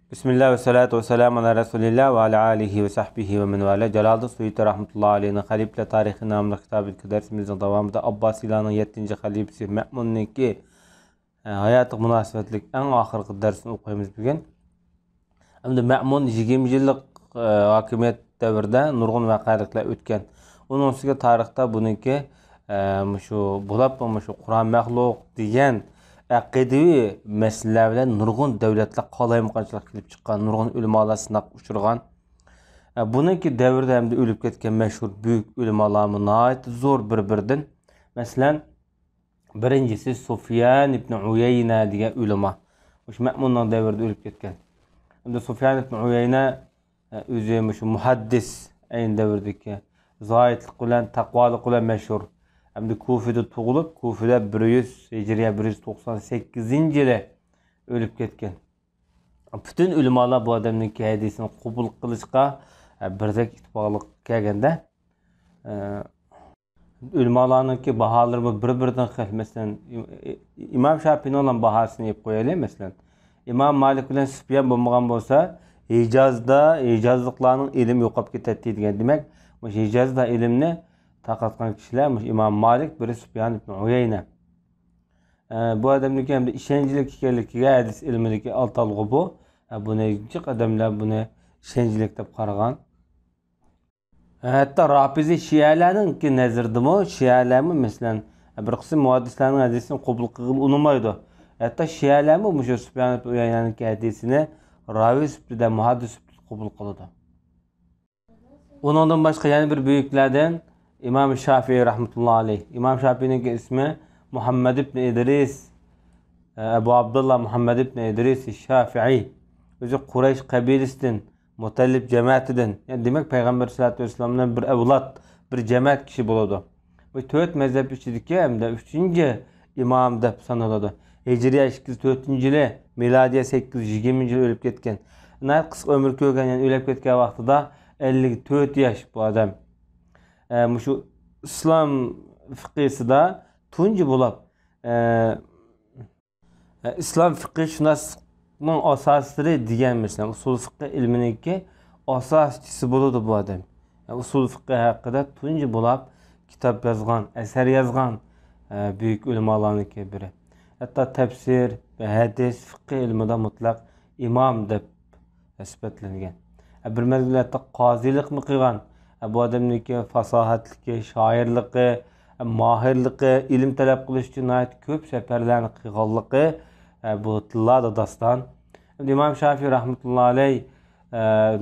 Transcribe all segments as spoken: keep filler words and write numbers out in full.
بىسمىللا ۋەسسالاتۇ ۋەسسالامۇ ئالا رەسۇلىللا ۋە ئالا ئالىھى ۋە سەھبىھى ۋە مەن ۋالا. جالالىدىن سۇيۇتى رەھمەتۇللا ئەلەيھىنىڭ خەلىپىلەر تارىخى ناملىق كىتابىدىكى دەرسىمىزنىڭ داۋامىدا ئابباسىيلارنىڭ يەتتىنچى خەلىپىسى مەمۇننىڭكى، ئە، ھاياتىغا مۇناسىۋەتلىك ئەڭ ئاخىرقى دەرسنى ئوقۇيمىز بۈگۈن. ئەمدى مەمۇن يىگىرمە يىللىق، ئە، ھاكىمىيەت دەۋرىدە نۇرغۇن ۋەقەلىكلەر ئۆتكەن. ئۇنىڭ ئۈستىگە تارىختا بۇنىڭكى، ئە، مۇشۇ بولۇپمۇ مۇشۇ قۇرئان مەخلۇق دېگەن ئەقىدىۋى مەسىلىلەر بىلەن نۇرغۇن دەۋلەتلەر قالايمىقانچىلىققا كېلىپ چىققان، نۇرغۇن ئۆلىمالار سىناققا ئۇچرىغان. ئە، بۇنىڭكى دەۋرىدە ھەمدە ئۆلۈپ كەتكەن مەشھۇر بۈيۈك ئۆلىمالارمۇ ناھايىتى زور بىر-بىرىدىن. مەسىلەن، بىرىنچىسى سۇفيان ئىبن ئۇيەينە دېگەن ئۆلىما. مۇشۇ مەمۇننىڭ دەۋرىدە ئۆلۈپ كەتكەن. ئەمدى سۇفيان ئىبن ئۇيەينە، ئە، ئۆزى مۇشۇ مۇھەددىس، ئەينى دەۋردىكى زاھىدلىق بىلەن، تەقۋالىق بىلەن مەشھۇر. ئەمدى كۇفىدا تۇغۇلۇپ، كۇفىدا بىر يۈز، ھىجرىيە بىر يۈز توقسان سەككىزىنچى يىلى ئۆلۈپ كەتكەن. پۈتۈن ئۆلىمالار بۇ ئادەمنىڭكى ھەدىسىنى قوبۇل قىلىشقا، ئە، بىردەك ئىتتىپاقلىققا كەلگەندە، ئە، ئۆلىمالارنىڭكى باھالىرىمۇ بىر-بىرىدىن خىل. مەسىلەن، ئىم-، ئى-، ئىمام شاپىنىڭلا باھاسىنى ئېلىپ قويايلى. مەسىلەن، ئىمام مالىك بىلەن سۇپيان بولمىغان بولسا، ھىجازدا ھىجازلىقلارنىڭ ئىلمى يوقاپ كېتەتتى دېگەن. دېمەك، مۇشۇ ھىجازدا ئىلىمنى تارقاتقان كىشىلەر مۇشۇ ئىمام مالىك، بىرى سۇپيان ئىبن ئۇيەينە. ئە، بۇ ئادەمنىڭكى ھەمدە ئىشەنچلىك ئىكەنلىكىگە ھەدىس ئىلمىدىكى ئالتالغۇ بۇ. ئە، بۇنى جىق ئادەملەر بۇنى ئىشەنچلىك دەپ قارىغان. ھەتتا رافىزىي شىئەلەرنىڭكى نەزىرىدىمۇ، شىئەلەرمۇ، مەسىلەن، بىر قىسىم مۇھەددىسلەرنىڭ ھەدىسىنى قوبۇل قىلغىلى ئۇنىمايدۇ. ھەتتا شىئەلەرمۇ مۇشۇ سۇپيان ئىبن ئۇيەينەنىڭكى ھەدىسىنى راۋى سۈپىتىدە، مۇھەددىس سۈپىتىدە قوبۇل قىلىدۇ. ئۇنىڭدىن باشقا يەنە بىر بۈيۈكلەردىن ئىمام شافىئىي رەھمەتۇللا ئەلەيھ. ئىمام شافىئىينىڭكى ئىسمى مۇھەممەد ئىبن ئىدرىس، ئەبۇ ئابدۇللا مۇھەممەد ئىبن ئىدرىس شافىئىي. ئۆزى قۇرەيش قەبىلىسىدىن، مۇتەللىپ جەمەتىدىن. يەنى دېمەك، پەيغەمبەر سەللەللاھۇ ئەلەيھى ۋەسەللەمدىن بىر ئەۋلاد، بىر جەمەت كىشى بولىدۇ. بۇ تۆت مەزھەپ ئىچىدىكى ھەمدە ئۈچىنچى ئىمام دەپ سانىلىدۇ. ھىجرىيە ئىككى يۈز تۆتىنچى يىلى، مىلادىيە سەككىز يۈز يىگىرمىنچى يىلى ئۆلۈپ كەتكەن. ناھايىتى قىسقا ئۆمۈر كۆرگەن، يەنى ئۆلۈپ كەتكەن ۋاقتىدا ئەللىك تۆت ياش بۇ ئادەم. ئە، مۇشۇ ئىسلام فىقھىسىدا تۇنجى بولۇپ، ئە، ئىسلام فىقھىشۇناسلىقنىڭ ئاساسلىرى دېگەن، مەسىلەن، ئۇسۇل فىقھى ئىلمىنىڭكى ئاساسچىسى بولىدۇ بۇ ئادەم. ئۇسۇل فىقھى ھەققىدە تۇنجى بولۇپ كىتاب يازغان، ئەسەر يازغان، بۈيۈك ئۆلىمالارنىڭكى بىرى. ھەتتا تەپسىر، ھەدىس، فىقھى ئىلمىدا مۇتلەق ئىمام دەپ سۈپەتلەنگەن. بىر مەزگىل ھەتتا قازىلىقمۇ قىلغان. بۇ ئادەمنىڭكى فاساھەتلىكى، شائىرلىقى، ماھىرلىقى، ئىلىم تەلەپ قىلىش ئۈچۈن ناھايىتى كۆپ سەپەرلەرنى قىلغانلىقى، بۇ تىللاردا داستان. ئىمام شافىئىي رەھمەتۇللا ئەلەي،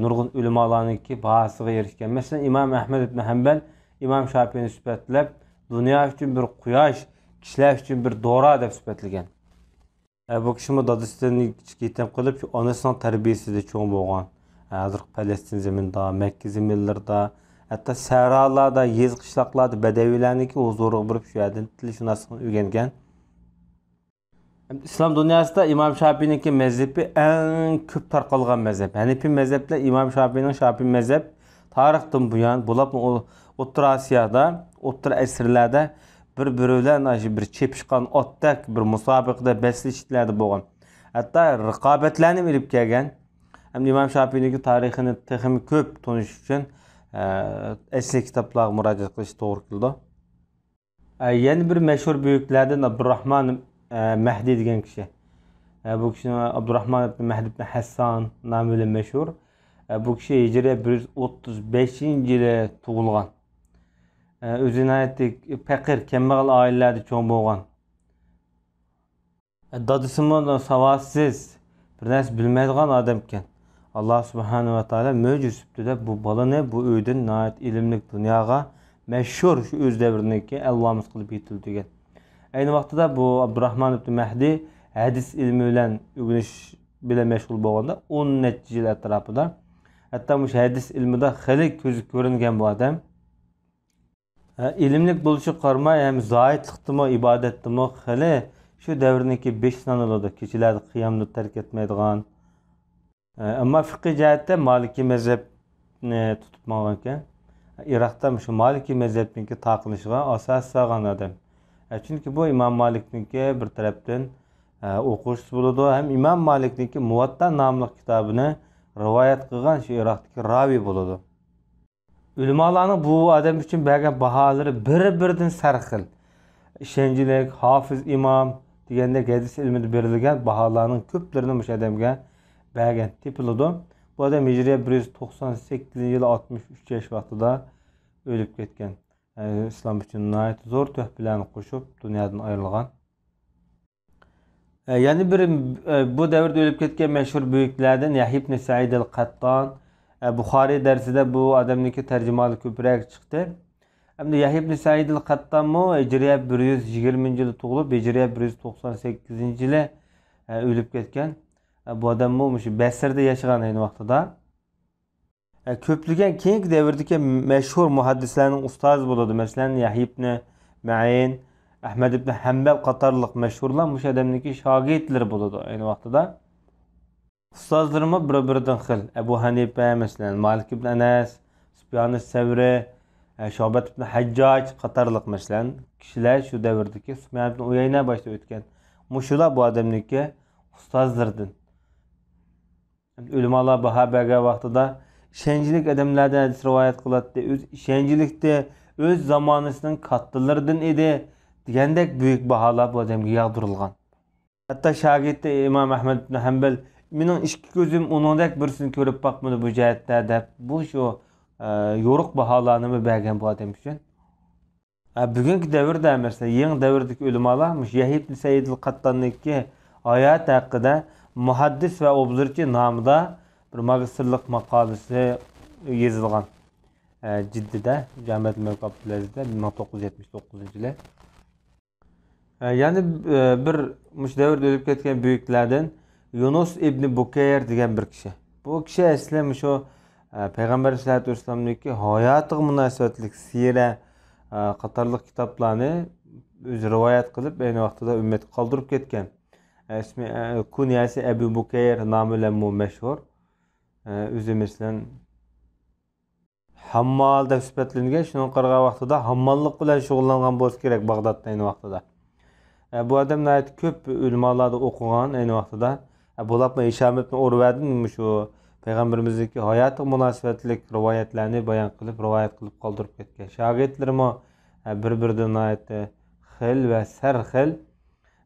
نۇرغۇن ئۆلىمالارنىڭكى باھاسىغا ئېرىشكەن. مەسىلەن، ئىمام ئەھمەد ئىبن ھەمبەل ئىمام شافىئىينى سۈپەتلەپ، دۇنيا ئۈچۈن بىر قۇياش، كىشىلەر ئۈچۈن بىر دورا دەپ سۈپەتلىگەن. ئە، بۇ كىشىمۇ دادىسىدىن كىچىك يېتىم قېلىپ، شۇ ئانىسىنىڭ تەربىيىسىدە چوڭ بولغان. ھازىرقى پەلەستىن زېمىنىدا، مەككە زېمىنلىرىدا، ھەتتا سەھرالاردا، يېزا قىشلاقلاردا بەدەۋىيلەرنىڭكى ھۇزۇرىغا بېرىپ، شۇ يەردىن تىلشۇناسلىقنى ئۆگەنگەن. ئىسلام دۇنياسىدا ئىمام شاپىئىنىڭكى مەزھىپى ئەڭ كۆپ تارقالغان مەزھەپ. ھەنىپىي مەزھەپ بىلەن ئىمام شاپىئىنىڭ شاپىئىي مەزھەپ تارىختىن بۇيان، بولۇپمۇ ئوتتۇرا ئاسىيادا، ئوتتۇرا ئەسىرلەردە بىر-بىرى بىلەن ئاشۇ بىر چېپىشقان ئاتتەك بىر مۇسابىقىدە بەسلىشىشلەردە بولغان. ھەتتا رىقابەتلەرنى ئېلىپ كەلگەن. ئەمدى ئىمام شاپىئىنىڭكى تارىخىنى تېخىمۇ كۆپ تونۇش ئۈچۈن، ئە، ئەسلى كىتابلارغا مۇراجىئەت قىلىش توغرا كېلىدۇ. ئە، يەنە بىر مەشھۇر بۈيۈكلەردىن ئابدۇراخمان، ئە، مەھدى دېگەن كىشى. ئە، بۇ كىشىنى ئابدۇراخمان ئىبن مەھدى ئىبن ھەسسان نامى بىلەن مەشھۇر. ئە، بۇ كىشى ھىجرىيە بىر يۈز ئوتتۇز بەشىنچى يىلى تۇغۇلغان. ئە، ئۆزى ناھايىتى پەقىر، كەمبەغەل ئائىلىلەردە چوڭ بولغان. ئە، دادىسىمۇ ساۋاتسىز، بىر نەرسە بىلمەيدىغان ئادەمكەن. ئاللا سۇبھانەھۇ ۋە تائالا مۆجىزە سۈپىتىدە بۇ بالىنى بۇ ئۆيدىن ناھايىتى ئىلىملىك، دۇنياغا مەشھۇر، شۇ ئۆز دەۋرىنىڭكى ئەللامىسى قىلىپ يېتىلدۈرگەن. ئەينى ۋاقتىدا بۇ ئابدۇراخمان ئىبن مەھدى ھەدىس ئىلمى بىلەن ئۆگىنىش بىلەن مەشغۇل بولغاندا، ئون نەچچە يىل ئەتراپىدا. ھەتتا مۇشۇ ھەدىس ئىلمىدا خېلى كۆزى كۆرۈنگەن بۇ ئادەم. ھە، ئىلىملىك بولۇشىغا قارىماي، ھەم زاھىدلىقتىمۇ، ئىبادەتتىمۇ خېلى شۇ دەۋرنىڭكى بېشى سانىلىدۇ. كېچىلەردە قىيامنى تەرك ئەتمەيدىغان. ئەمما فىقھىي جەھەتتە مالىكىي مەزھەپنى تۇتۇپ ماڭغانىكەن. ئىراقتا مۇشۇ مالىكىي مەزھەپنىڭكى تارقىلىشىغا ئاساس سالغان ئادەم. چۈنكى بۇ ئىمام مالىكنىڭكى بىر تەرەپتىن ئە، ئوقۇغۇچىسى بولىدۇ ھەم ئىمام مالىكنىڭكى مۇۋەتتا ناملىق كىتابىنى رىۋايەت قىلغان شۇ ئىراقتىكى راۋى بولىدۇ. ئۆلىمالارنىڭ بۇ ئادەم ئۈچۈن بەرگەن باھالىرى بىر-بىرىدىن سەرخىل. ئىشەنچلىك، ھافىز ئىمام دېگەندەك ھەدىس ئىلمىدا بېرىلگەن باھالارنىڭ كۆپلىرىنى مۇشۇ ئادەمگە بەرگەن تېپىلىدۇ. بۇ ئادەم ھىجرىيە بىر يۈز توقسان سەككىزىنچى يىلى ئاتمىش ئۈچ ياش ۋاقتىدا ئۆلۈپ كەتكەن. ئە، ئىسلام ئۈچۈن ناھايىتى زور تۆھپىلەرنى قوشۇپ، دۇنيادىن ئايرىلغان. ئە، يەنە بىر، ئە، بۇ دەۋردە ئۆلۈپ كەتكەن مەشھۇر بۈيۈكلەردىن يەھيا ئىبن سەئىد ئەل قەتتان. ئە، بۇخارىي دەرسىدە بۇ ئادەمنىڭكى تەرجىمىھالى كۆپرەك چىقتى. ئەمدى يەھيا ئىبن سەئىد ئەل قەتتانمۇ ھىجرىيە بىر يۈز يىگىرمىنچى يىلى تۇغۇلۇپ، ھىجرىيە بىر يۈز توقسان سەككىزىنچى يىلى، ئە، ئۆلۈپ كەتكەن. ئە، بۇ ئادەممۇ مۇشۇ بەسرىدە ياشىغان ئەينى ۋاقتىدا. ئە، كۆپلىگەن كېيىنكى دەۋردىكى مەشھۇر مۇھەددىسلەرنىڭ ئۇستازى بولىدۇ. مەسىلەن، يەھيا ئىبنى مەئىن، ئەھمەد ئىبنى ھەمبەل قاتارلىق مەشھۇرلار مۇشۇ ئادەمنىڭكى شاگىرتلىرى بولىدۇ ئەينى ۋاقتىدا. ئۇستازلىرىمۇ بىر-بىرىدىن خىل. ئەبۇ ھەنىپە، مەسىلەن، مالىك ئىبن ئەنەس، سۇپيان سەۋرى، ئە، شۇبەت ئىبن ھەججاج قاتارلىق، مەسىلەن، كىشىلەر شۇ دەۋردىكى سۇپيان ئىبن ئۇيەينە باشتا ئۆتكەن. مۇشۇلار بۇ ئادەمنىڭكى ئۇستازلىرىدىن. ئۆلىمالار باھا بەرگەن ۋاقتىدا ئىشەنچلىك ئادەملەردىن ھەدىس رىۋايەت قىلاتتى، ئۆزى ئىشەنچلىكتى، ئۆز زامانىسىنىڭ كاتتىلىرىدىن ئىدى دېگەندەك بۈيۈك باھالار بۇ ئادەمگە ياغدۇرۇلغان. ھەتتا شاگىرتى ئىمام ئەھمەد ئىبن ھەمبەل، مېنىڭ ئىككى كۆزۈم ئۇنىڭدەك بىرسىنى كۆرۈپ باقمىدى بۇ جەھەتتە، دەپ، بۇ شۇ، ئە، يورۇق باھالارنىمۇ بەرگەن بۇ ئادەم ئۈچۈن. ھە، بۈگۈنكى دەۋردە، مەسىلەن، يېڭى دەۋردىكى ئۆلىمالار مۇشۇ يەھيا ئىبن سەئىد ئەل قەتتاننىڭكى ھاياتى ھەققىدە مۇھەددىس ۋە ئوبزورچى نامىدا بىر ماگىستىرلىق ماقالىسى يېزىلغان. ھە، جىددىدە، جامىئەت مەلىك ئابدۇلئەزىزدە، مىڭ توققۇز يۈز يەتمىش توققۇزىنچى يىلى. ھە، يەنە، ئە، بىر مۇشۇ دەۋردە ئۆلۈپ كەتكەن بۈيۈكلەردىن يۇنۇس ئىبنى بۇكەير دېگەن بىر كىشى. بۇ كىشى ئەسلى مۇشۇ، ئە، پەيغەمبەر سەللەللاھۇ ئەلەيھى ۋەسەللەمنىڭكى ھاياتىغا مۇناسىۋەتلىك سىيرە، ئە، قاتارلىق كىتابلارنى ئۆزى رىۋايەت قىلىپ، ئەينى ۋاقتىدا ئۈممەتكە قالدۇرۇپ كەتكەن. ئە، ئىسمى، ئە، كۇنيەسى ئەبۇ بۇكەير نامى بىلەنمۇ مەشھۇر. ئە، ئۆزى، مەسىلەن، ھاممال دەپ سۈپەتلەنگەن، شۇنىڭغا قارىغان ۋاقتىدا ھامماللىق بىلەن شۇغۇللانغان بولسا كېرەك باغدادتا ئەينى ۋاقتىدا. ئە، بۇ ئادەم ناھايىتى كۆپ ئۆلىمالاردا ئوقۇغان ئەينى ۋاقتىدا. ئە، بولۇپمۇ ھىشام ئىبن ئۇرۋەدىن مۇشۇ پەيغەمبىرىمىزنىڭكى ھاياتىغا مۇناسىۋەتلىك رىۋايەتلەرنى بايان قىلىپ، رىۋايەت قىلىپ قالدۇرۇپ كەتكەن. شاگىرتلىرىمۇ، ئە، بىر-بىرىدىن ناھايىتى خىل ۋە سەرخىل.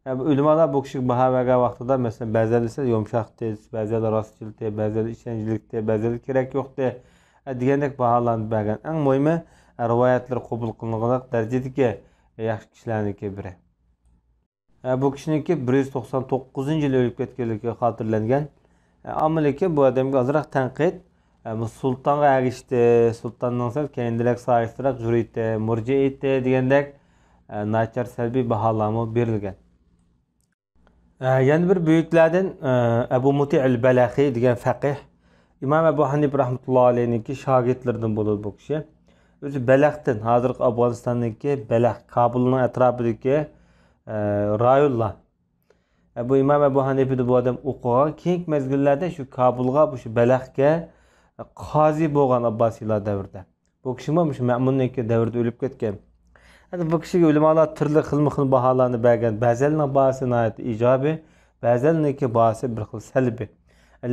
ئە، بۇ ئۆلىمالار بۇ كىشىگە باھا بەرگەن ۋاقتىدا، مەسىلەن، بەزىلەر دېسە يۇمشاقتى، بەزىلەر راستچىلتى، بەزىلەر ئىشەنچلىكتى، بەزىلەر كېرەك يوقتى، ئە، دېگەندەك باھالارنى بەرگەن. ئەڭ مۇھىمى، ئە، رىۋايەتلىرى قوبۇل قىلىنغۇدەك دەرىجىدىكى ياخشى كىشىلەرنىڭكى بىرى. ئە، بۇ كىشىنىڭكى بىر يۈز توقسان توققۇزىنچى يىلى ئۆلۈپ كەتكەنلىكى خاتىرىلەنگەن. ئە، ئەمما لېكىن بۇ ئادەمگە ئازراق تەنقىد، ئە، بۇ سۇلتانغا ئەگىشتى، سۇلتاننىڭ سەل كەينىدىرەك سايىسىراق يۈرىتى، مۇرجىئىتى دېگەندەك، ئە، ناچار سەلبىي باھالارمۇ بېرىلگەن. ئە، يەنە بىر بۈيۈكلەردىن، ئە، ئەبۇ مۇتىئىل بەلەخى دېگەن فەقىھ. ئىمام ئەبۇ ھەنىپە رەھمەتۇللاھى ئەلەيھنىڭكى شاگىرتلىرىدىن بولىدۇ بۇ كىشى. ئۆزى بەلەختىن، ھازىرقى ئافغانىستاندىكى بەلەخ، كابۇلنىڭ ئەتراپىدىكى، ئە، رايونلار. ئە، بۇ ئىمام ئەبۇ ھەنىپىدە بۇ ئادەم ئوقۇغان، كېيىنكى مەزگىللەردە شۇ كابۇلغا، بۇ شۇ بەلەخكە، ئە، قازى بولغان ئابباسىيلار دەۋرىدە. بۇ كىشىمۇ مۇشۇ مەمۇننىڭكى دەۋرىدە ئۆلۈپ كەتكەن. ئەمدى بۇ كىشىگە ئۆلىمالار تۈرلۈك خىلمۇ خىل باھالارنى بەرگەن. بەزىلەرنىڭ باھاسى ناھايىتى ئىجابىي، بەزىلەرنىڭكى باھاسى بىر خىل سەلبىي.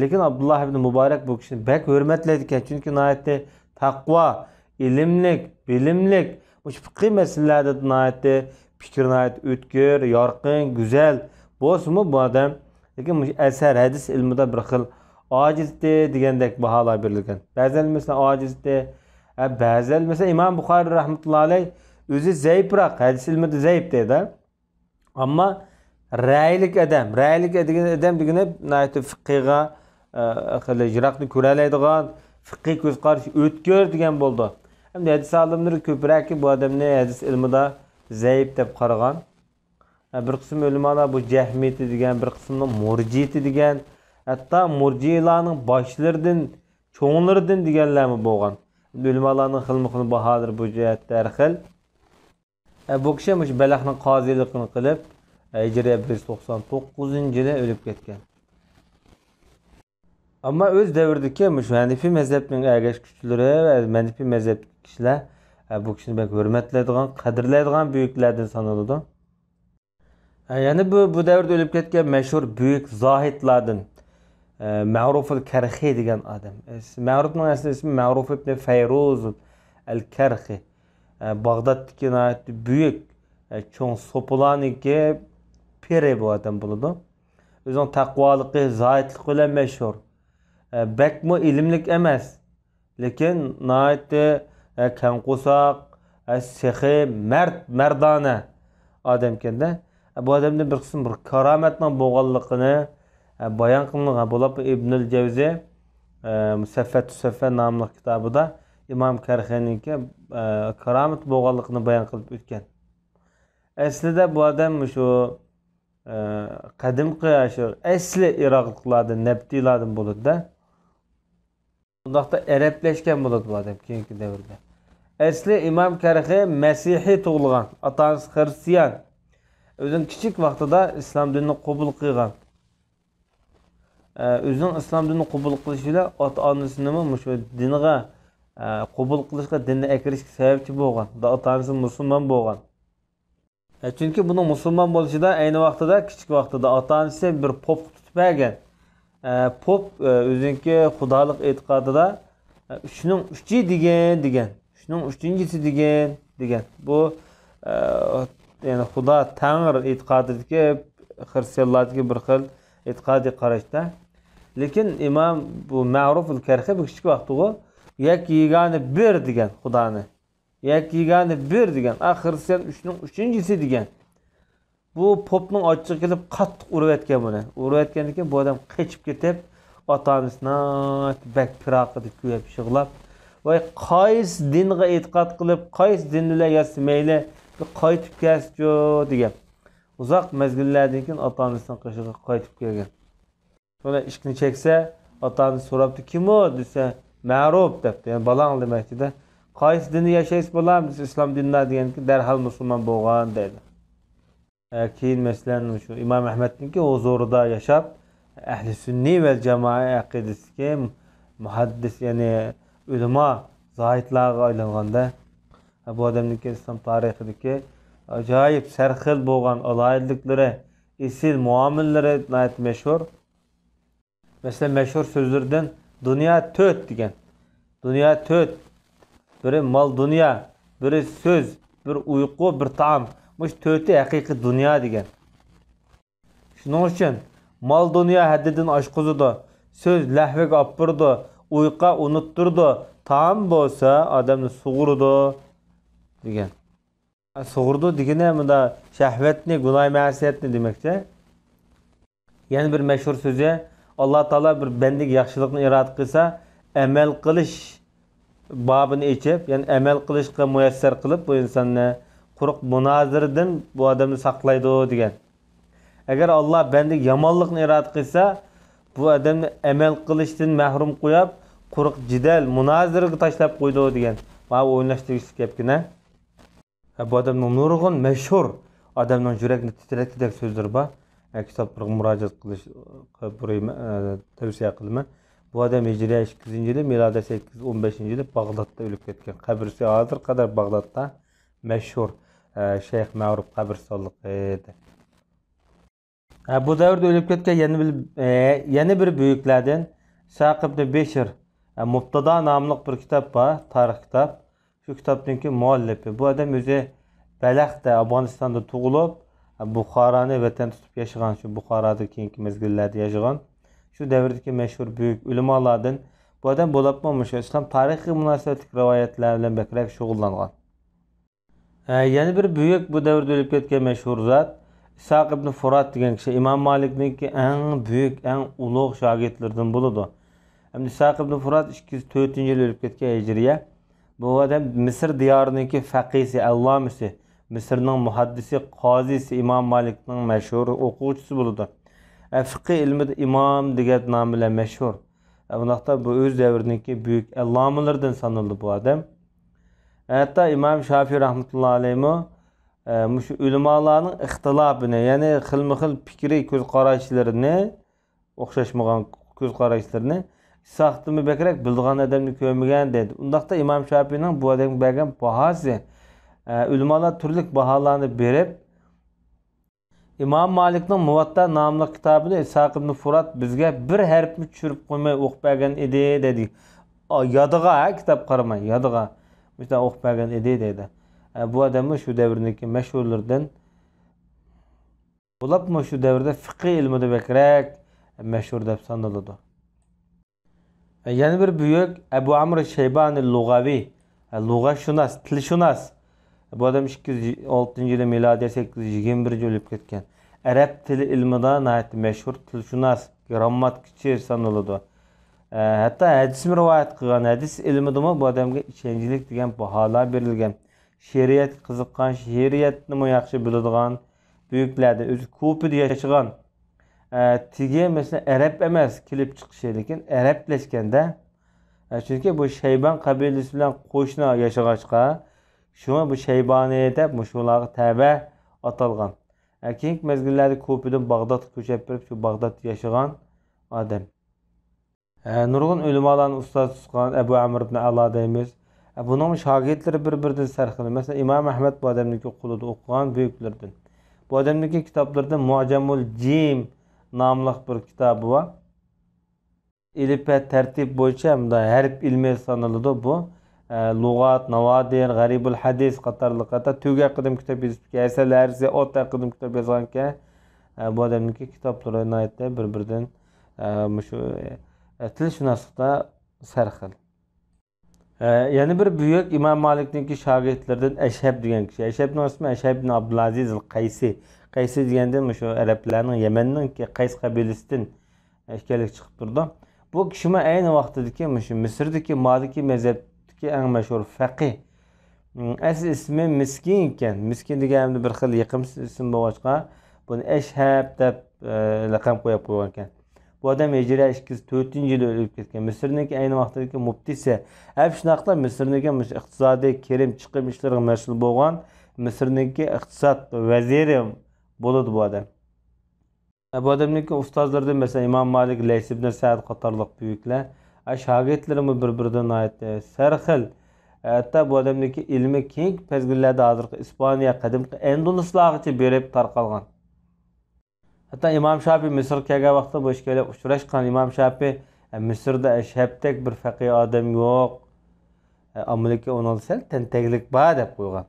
لېكىن ئابدۇللا ئىبن مۇبارەك بۇ كىشىنى بەك ھۆرمەتلەيدىكەن، چۈنكى ناھايىتى تەقۋا، ئىلىملىك، بىلىملىك، مۇشۇ پىقىي مەسىلىلەردە ناھايىتى پىكرى ناھايىتى ئۆتكۈر، يارقىن، گۈزەل بولسىمۇ بۇ ئادەم، لېكىن مۇشۇ ئەسەر، ھەدىس ئىلمىدا بىر خىل ئاجىزتى دېگەندەك باھالار بېرىلگەن. بەزىلەر مەسىلەن ئاجىزتى، ھە، بەزىلەر مەسىلەن ئىمام بۇخارىي رەھمەتۇللا ئەلەي ئۆزى زەئىپراق، ھەدىس ئىلمىدا زەئىپ دەيدۇ. ئەمما رەئيلىك ئادەم، رەئيلىك دېگەن ئادەم دېگىنى ناھايىتى فىقىغا، ئە، خېلى يىراقنى كۆرەلەيدىغان، فىقىي كۆز قارىشى ئۆتكۈر دېگەن بولىدۇ. ئەمدى ھەدىس ئالىملىرى كۆپرەكى بۇ ئادەمنى ھەدىس ئىلمىدا زەئىپ دەپ قارىغان. ھە، بىر قىسىم ئۆلىمالار بۇ جەھمىيىتى دېگەن، بىر قىسىمنىڭ مۇرجىئىتى دېگەن، ھەتتا مۇرجىئىلارنىڭ باشلىرىدىن، چوڭلىرىدىن دېگەنلەرمۇ بولغان. ئۆلىمالارنىڭ خىلمۇ خىل باھالىرى بۇ جەھەتتە ھەر خىل. ھە، بۇ كىشى مۇشۇ بەلەخنىڭ قازىلىقىنى قىلىپ، ھىجرىيە بىر يۈز توقسان توققۇزىنچى يىلى ئۆلۈپ كەتكەن. ئەمما ئۆز دەۋرىدىكى مۇشۇ ھەنىفىي مەزھەپنىڭ ئەگەشكۈچىلىرى ۋە ھەنىفىي مەزھەپتىكى كىشىلەر، ئە، بۇ كىشىنى بەك ھۆرمەتلەيدىغان، قەدىرلەيدىغان بۈيۈكلەردىن سانىلىدۇ. ئە، يەنە بۇ، بۇ دەۋردە ئۆلۈپ كەتكەن مەشھۇر بۈيۈك زاھىدلاردىن، ئە، مەرۇفۇل كەرخى دېگەن ئادەم. ئەس-، مەرۇفنىڭ ئەسلى ئىسمى مەرۇف ئىبنى فەيرۇز ئەل كەرخى. ئە، باغدادتىكى ناھايىتى بۈيۈك، ئە، چوڭ سوپىلارنىڭكى پىرى بۇ ئادەم بولىدۇ. ئۆزىنىڭ تەقۋالىقى، زاھىدلىقى بىلەن مەشھۇر. ئە، بەكمۇ ئىلىملىك ئەمەس. لېكىن ناھايىتى، ئە، كەڭ قورساق، ئە، سېخىي، مەرد، مەردانە ئادەمكەندە. ئە، بۇ ئادەمدە بىر قىسىم بىر كارامەتنىڭ بولغانلىقىنى، ئە، بايان قىلىنغان. بولۇپمۇ ئىبنۇل جەۋزى، ئە، سەفۋەتۇ سەفۋە ناملىق كىتابىدا ئىمام كەرخىنىڭكى، ئە، كارامىتى بولغانلىقىنى بايان قىلىپ ئۆتكەن. ئەسلىدە بۇ ئادەم شۇ، ئە، قەدىمكى شۇ ئەسلى ئىراقلىقلاردىن، نەبتىيلاردىن بولىدۇ-دە. ئۇنداقتا ئەرەبلەشكەن بولىدۇ بۇ ئادەم كېيىنكى دەۋردە. ئەسلى ئىمام كەرخى مەسىھىي تۇغۇلغان، ئاتا-ئانىسى خىرىستىيان. ئۆزىنىڭ كىچىك ۋاقتىدا ئىسلام دىنىنى قوبۇل قىلغان. ئە، ئۆزىنىڭ ئىسلام دىنىنى قوبۇل قىلىشى بىلەن ئاتا-ئانىسىنىمۇ مۇشۇ دىنغا، ئە، قوبۇل قىلىشقا، دىننى ئەكىرىشكە سەۋەبچى بولغان. ئاتا-ئانىسى مۇسۇلمان بولغان. ئە، چۈنكى بۇنىڭ مۇسۇلمان بولۇشىدا ئەينى ۋاقتىدا، كىچىك ۋاقتىدا ئاتا-ئانىسى بىر پوپقا تۇتۇپ بەرگەن. ئە، پوپ، ئە، ئۆزىنىڭكى خۇدالىق ئېتىقادىدا، ئە، «ئۈچنىڭ ئۈچى» دېگەن، دېگەن. «ئۈچنىڭ ئۈچىنچىسى» دېگەن، دېگەن. بۇ، ئە، يەنى خۇدا، تەڭرى ئېتىقادىدىكى، خىرىستىيانلاردىكى بىر خىل ئېتىقادىي قاراشتا. لېكىن ئىمام بۇ مەرۇفۇل كەرخى بۇ كىچىك ۋاقتىغۇ يەككە يېگانە بىر دېگەن خۇدانى. يەككە يېگانە بىر دېگەن، ئا، خىرىستىيان ئۈچنىڭ ئۈچىنچىسى دېگەن. بۇ پوپنىڭ ئاچچىقى كېلىپ قاتتىق ئۇرۇۋەتكەن بۇنى. ئۇرۇۋەتكەندىن كېيىن بۇ ئادەم قېچىپ كېتىپ، ئاتا-ئانىسىنى بەك پىراقىدا كۆيۈپ يىغلاپ، «ۋاي، قايسى دىنغا ئېتىقاد قىلىپ، قايسى دىن بىلەن ياتسا مەيلى، بىر قايتىپ كەلسىچۇ» دېگەن. ئۇزاق مەزگىللەردىن كېيىن ئاتا-ئانىسىنىڭ قېشىغا قايتىپ كەلگەن. شۇنى ئىشىكنى چەكسە، ئاتا-ئانىسى سوراپتۇ، «كىم ئۇ؟» دېسە، «مەرۇپ» دەپتۇ. يەنى بالاڭ دېمەكچىدە. «قايسى دىندا ياشايسىز، بالام؟» دېسە، «ئىسلام دىنىدا» دېگەندىكىن، دەرھال مۇسۇلمان بولغان دەيدۇ. ئە، كېيىن، مەسىلەن، شۇ ئىمام ئەھمەدنىڭكى ھۇزۇرىدا ياشاپ، ئەھلى سۈننىي ۋەل جامائە ئەقىدىسىدىكى مۇھەددىس، يەنى ئۆلىما، زاھىدلارغا ئايلانغاندا، بۇ ئادەمنىڭكى ئىسلام تارىخىدىكى ئاجايىپ سەرخىل بولغان ئالاھىدىلىكلىرى، ئېسىل مۇئامىلىلىرى ناھايىتى مەشھۇر. مەسىلەن، مەشھۇر سۆزلىرىدىن «دۇنيا تۆت» دېگەن. دۇنيا تۆت. بىرى مال دۇنيا، بىرى سۆز، بىرى ئۇيقۇ، بىرى تائام. مۇشۇ تۆتى ھەقىقىي دۇنيا دېگەن. شۇنىڭ ئۈچۈن مال دۇنيا ھەددىدىن ئاشقۇزىدۇ، سۆز لەھۋىگە ئاپىرىدۇ، ئۇيقۇ ئۇنتتۇرىدۇ، تائام بولسا ئادەمنى سۇغۇرىدۇ دېگەن. سۇغۇرىدۇ دېگىنى مۇندا شەھۋەتنى، گۇناھ مەسىيەتنى دېمەكچى. يەنە بىر مەشھۇر سۆزى، ئاللا تائالا بىر بەندىگە ياخشىلىقنى ئىرادە قىلسا، ئەمەل قىلىش بابىنى ئېچىپ، يەنى ئەمەل قىلىشقا مۇيەسسەر قىلىپ بۇ ئىنساننى، قۇرۇق مۇنازىرىدىن بۇ ئادەمنى ساقلايدۇ دېگەن. ئەگەر ئاللا بەندىگە يامانلىقنى ئىرادە قىلسا، بۇ ئادەمنى ئەمەل قىلىشتىن مەھرۇم قويۇپ، قۇرۇق جېدەل، مۇنازىرىگە تاشلاپ قويىدۇ دېگەن. ماۋۇ ئويلىنىشتىن كەپكىنە. ھە، بۇ ئادەمنىڭ نۇرغۇن مەشھۇر، ئادەمنىڭ يۈرەكنى تىترەتكۈدەك سۆزلىرى بار. ھە، كىتابلىرىغا مۇراجىئەت قىلىش، قىلىپ بېرىمەن، ئە، تەۋسىيە قىلىمەن. بۇ ئادەم ھىجرىيە ئىككى يۈزىنچى يىلى، مىلادىيە سەككىز يۈز ئون بەشىنچى يىلى باغدادتا ئۆلۈپ كەتكەن. قەبرىسى ھازىرغا قەدەر باغدادتا مەشھۇر، ئە، شەيخ مەرۇپ قەبرىستانلىقى. ھە، بۇ دەۋردە ئۆلۈپ كەتكەن يەنە بىر، ئە، يەنە بىر بۈيۈكلەردىن ئىسھاق ئىبنى بېشىر، ئە، مۇبتەدا ناملىق بىر كىتاب بار، تارىخ كىتاب. شۇ كىتابنىڭكى مۇئەللىپى. بۇ ئادەم ئۆزى بەلەختە، ئافغانىستاندا تۇغۇلۇپ، بۇخارانى ۋەتەن تۇتۇپ ياشىغان، شۇ بۇخارادا كېيىنكى مەزگىللەردە ياشىغان، شۇ دەۋردىكى مەشھۇر بۈيۈك ئۆلىمالاردىن. بۇ ئادەم بولۇپمۇ مۇشۇ ئىسلام تارىخىغا مۇناسىۋەتلىك رىۋايەتلەر بىلەن بەكرەك شۇغۇللانغان. ھە، يەنە بىر بۈيۈك بۇ دەۋردە ئۆلۈپ كەتكەن مەشھۇر زات ئىسھاق ئىبنى فۇرات دېگەن كىشى ئىمام مالىكنىڭكى ئەڭ بۈيۈك، ئەڭ ئۇلۇغ شاگىرتلىرىدىن بولىدۇ. ئەمدى ئىسھاق ئىبنى فۇرات ئىككى يۈز تۆتىنچى يىلى ئۆلۈپ كەتكەن ھىجرىيە. بۇ ئادەم مىسىر دىيارىنىڭكى فەقىھسى، ئەللامىسى، مىسىرنىڭ مۇھەددىسى، قازىسى، ئىمام مالىكنىڭ مەشھۇر ئوقۇغۇچىسى بولىدۇ. ئە، فىقھى ئىلمىدا ئىمام دېگەن نام بىلەن مەشھۇر. ئە، بۇنداقتا بۇ ئۆز دەۋرىنىڭكى بۈيۈك ئەللامىلىرىدىن سانىلىدۇ بۇ ئادەم. ھەتتا ئىمام شافىي رەھمەتۇللا ئەلەيھىمۇ، ئە، مۇشۇ ئۆلىمالارنىڭ ئىختىلاپىنى، يەنى خىلمۇ خىل پىكرى، كۆز قاراشلىرىنى، ئوخشاشمىغان كۆز قاراشلىرىنى ئىسھاقتىنمۇ بەكرەك بىلىدىغان ئادەمنى كۆرمىگەن دەيدۇ. ئۇنداقتا ئىمام شاپىينىڭ بۇ ئادەمگە بەرگەن باھاسى، ئە، ئۆلىمالار تۈرلۈك باھالارنى بېرىپ، ئىمام مالىكنىڭ مۇۋەتتا ناملىق كىتابىنى ئىسھاق ئىبن فۇرات بىزگە بىر ھەرپمۇ چۈشۈرۈپ قويماي ئوقۇپ بەرگەن ئىدى، دەيدۇ. ئا، يادىغا، ھە، كىتاب قارىماي، يادىغا. مۇشۇنداق ئوقۇپ بەرگەن ئىدى، دەيدۇ. ئە، بۇ ئادەممۇ شۇ دەۋردىكى مەشھۇرلىرىدىن، بولۇپمۇ شۇ دەۋردە فىقھىي ئىلمىدا بەكرەك مەشھۇر دەپ سانىلىدۇ. يەنە بىر بۈيۈك ئەبۇ ئەمر شەيبانى لۇغەۋى، لۇغەتشۇناس، تىلشۇناس. بۇ ئادەم ئىككى يۈز ئالتىنچى يىلى مىلادىي، سەككىز يۈز يىگىرمە بىرىنچى يىلى ئۆلۈپ كەتكەن. ئەرەب تىلى ئىلمىدا ناھايىتى مەشھۇر تىلشۇناس، گىرامماتىكىچى سانىلىدۇ. ھەتتا ھەدىسمۇ رىۋايەت قىلغان، ھەدىس ئىلمىدىمۇ بۇ ئادەمگە ئىشەنچلىك دېگەن باھالار بېرىلگەن. شېئىرىيەتكە قىزىققان، شېئىرىيەتنىمۇ ياخشى بىلىدىغان بۈيۈكلەردىن، ئۆزى كۇفىدە ياشىغان. ئە، تېگى، مەسىلەن، ئەرەب ئەمەس كېلىپ چىقىشى، لېكىن ئەرەبلەشكەندە، ئە، چۈنكى بۇ شەيبان قەبىلىسى بىلەن قوشنا ياشىغاچقا، شۇڭا بۇ شەيبانى دەپ مۇشۇلارغا تەۋە ئاتالغان. ئە، كېيىنكى مەزگىللەردە كۇفىدىن باغدادقا كۆچۈپ بېرىپ، شۇ باغدادتا ياشىغان ئادەم. ئە، نۇرغۇن ئۆلىمالارنى ئۇستاز تۇتقان ئەبۇ ئەمر ئىبن ئەلا دەيمىز. ئە، بۇنىڭ شاگىرتلىرى بىر-بىرىدىن سەرخىل. مەسىلەن، ئىمام ئەھمەد بۇ ئادەمنىڭكى قولىدا ئوقۇغان بۈيۈكلىرىدىن. بۇ ئادەمنىڭكى كىتابلىرىدىن مۇئجەمۇل جىم ناملىق بىر كىتابى بار. ئېلىپبە تەرتىپ بويىچە مۇنداق ھەرپ ئىلمى سانىلىدۇ بۇ. ئە، لۇغات، ناۋادىر، غەرىبۇل ھەدىس قاتارلىق، ھەتتا تۆگە ھەققىدىمۇ كىتاب يېزىپتىكەن، ھەسەل ھەرىسى، ئوت ھەققىدىمۇ كىتاب يازغانىكەن. ئە، بۇ ئادەمنىڭكى كىتابلىرى ناھايىتى بىر-بىرىدىن، ئە، مۇشۇ، ئە، تىلشۇناسلىقتا سەرخىل. ئە، يەنە بىر بۈيۈك ئىمام مالىكنىڭكى شاگىرتلىرىدىن ئەشھەب دېگەن كىشى. ئەشھەبنىڭ ئىسمى ئەشھەب ئىبن ئابدۇلئەزىز ئەل قەيسى. قەيسى دېگەندىن مۇشۇ ئەرەبلەرنىڭ يەمەننىڭكى قەيس قەبىلىسىدىن ئىكەنلىكى چىقىپ تۇرىدۇ. بۇ كىشىمۇ ئەينى ۋاقتىدىكى مۇشۇ مىسىردىكى مالىكىي مەزھەپتىكى ئەڭ مەشھۇر فەقىھ. ئەسلى ئىسمى مىسكىن ئىكەن. مىسكىن دېگەن بىر خىل يېقىمسىز ئىسىم بولغاچقا، بۇنى ئەشھەب دەپ، ئە، لەقەم قويۇپ قويغان ئىكەن. بۇ ئادەم ھىجرىيە ئىككى يۈز تۆتىنچى يىلى ئۆلۈپ كەتكەن. مىسىرنىڭكى ئەينى ۋاقتىدىكى مۇپتىسى. ھەم شۇنداقلا مىسىرنىڭكى مۇشۇ ئىقتىسادىي كىرىم چىقىم ئىشلىرىغا مەسئۇل بولغان مىسىرنىڭكى ئىقتىساد ۋەزىرى بولىدۇ بۇ ئادەم. بۇ ئادەمنىڭكى ئۇستازلىرىدىن، مەسىلەن، ئىمام مالىك، لەيس ئىبن سەئد قاتارلىق بۈيۈكلەر. ئە، شاگىرتلىرىمۇ بىر-بىرىدىن ناھايىتى سەرخىل. ھەتتا بۇ ئادەمنىڭكى ئىلمى كېيىنكى مەزگىللەردە ھازىرقى ئىسپانىيە، قەدىمكى ئەندۇلۇسلارغىچە بېرىپ تارقالغان. ھەتتا ئىمام شافىي مىسىرغا كەلگەن ۋاقىتتا بۇ ئىككىيلەن ئۇچراشقان. ئىمام شافىي، ئە، مىسىردا ئەشھەبتەك بىر فەقىھ ئادەم يوق. ئە، ئاممىلىكى ئۇنىڭدا سەل تەنتەگلىك بار دەپ قويغان.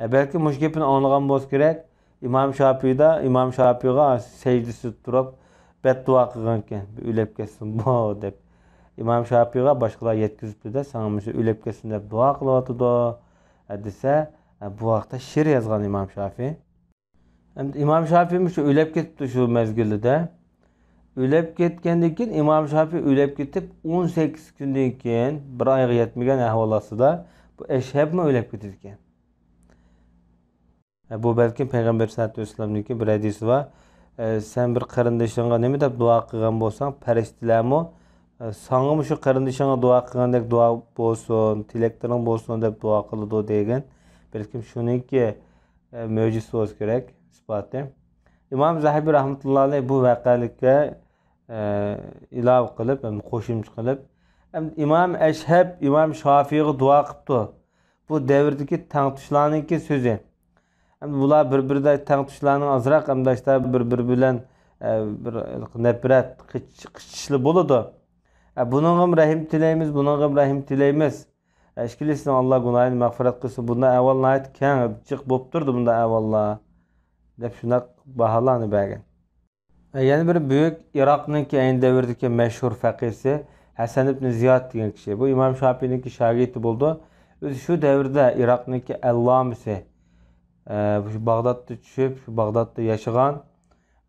ئە، بەلكى مۇشۇ گېپىنى ئاڭلىغان بولسا كېرەك، ئىمام شاپىيدا، ئىمام شاپىيغا سەجدىسىدە تۇرۇپ بەتدۇئا قىلغانىكەن، «ئۆلۈپ كەتسۇن بۇ» دەپ. ئىمام شاپىيغا باشقىلار يەتكۈزۈپتۇ-دە، «ساڭا مۇشۇ ئۆلۈپ كەتسۇن دەپ دۇئا قىلىۋاتىدۇ» دېسە، بۇ ھەقتە شېئىر يازغان ئىمام شاپىي. ئەمدى ئىمام شاپىي مۇشۇ ئۆلۈپ كېتىپتۇ شۇ مەزگىلىدە. ئۆلۈپ كەتكەندىن كېيىن، ئىمام شاپىي ئۆلۈپ كېتىپ ئون سەككىز كۈندىن كېيىن، بىر ئايغا يەتمىگەن ئەھۋال ئاستىدا، بۇ ئەشھەبمۇ ئۆلۈپ كېتىدىكەن. بۇ بەلكىم پەيغەمبەر سەللەللاھۇ ئەلەيھى ۋەسەللەمنىڭكى بىر ھەدىسى بار. سەن بىر قېرىندىشىڭغا نېمە دەپ دۇئا قىلغان بولساڭ، پەرىشتىلەرمۇ ساڭىمۇ شۇ قېرىندىشىڭغا دۇئا قىلغاندەك دۇئا بولسۇن، تىلەكلىرىڭ بولسۇن دەپ دۇئا قىلىدۇ دېگەن. بەلكىم شۇنىڭكى مۆجىزىسى بولسا كېرەك، ئىسپاتى. ئىمام زەھەبى رەھمەتۇللاھى ئەلەيھ بۇ ۋەقەلىككە ئىلاۋە قىلىپ، ھەم قوشۇمچە قىلىپ، ئىمام ئەشھەب ئىمام شافىيغا دۇئا قىپتۇ. بۇ دەۋردىكى تەڭتۇشلارنىڭكى سۆزى. ئەمدى بۇلار بىر-بىرىدە تەڭتۇشلارنىڭ ئازراق ئەمدى بىر-بىرى بىلەن، ئە، بىر نەپرەت، قىچ-، قىچىشىشلار بولىدۇ. ئە، بۇنىڭغىمۇ رەھىم تىلەيمىز، بۇنىڭغىمۇ رەھىم تىلەيمىز. ئە، ئىككىلىسىنىڭ ئاللا گۇناھىنى مەغپىرەت قىلسۇن. بۇنداق ئەھۋال ناھايىتى كەڭ، جىق بولۇپ تۇرىدۇ بۇنداق ئەھۋاللار، دەپ شۇنداق باھالارنى بەرگەن. يەنە بىر بۈيۈك ئىراقنىڭكى ئەينى دەۋردىكى مەشھۇر فەقىھسى ھەسەن ئىبن زىياد دېگەن كىشى. بۇ ئىمام شاپىينىڭكى شاگىرتى بولىدۇ. ئۆزى شۇ دەۋردە ئىراقنىڭكى ئەللامىسى، ئە، شۇ باغدادتا چۈشۈپ، شۇ باغدادتا ياشىغان،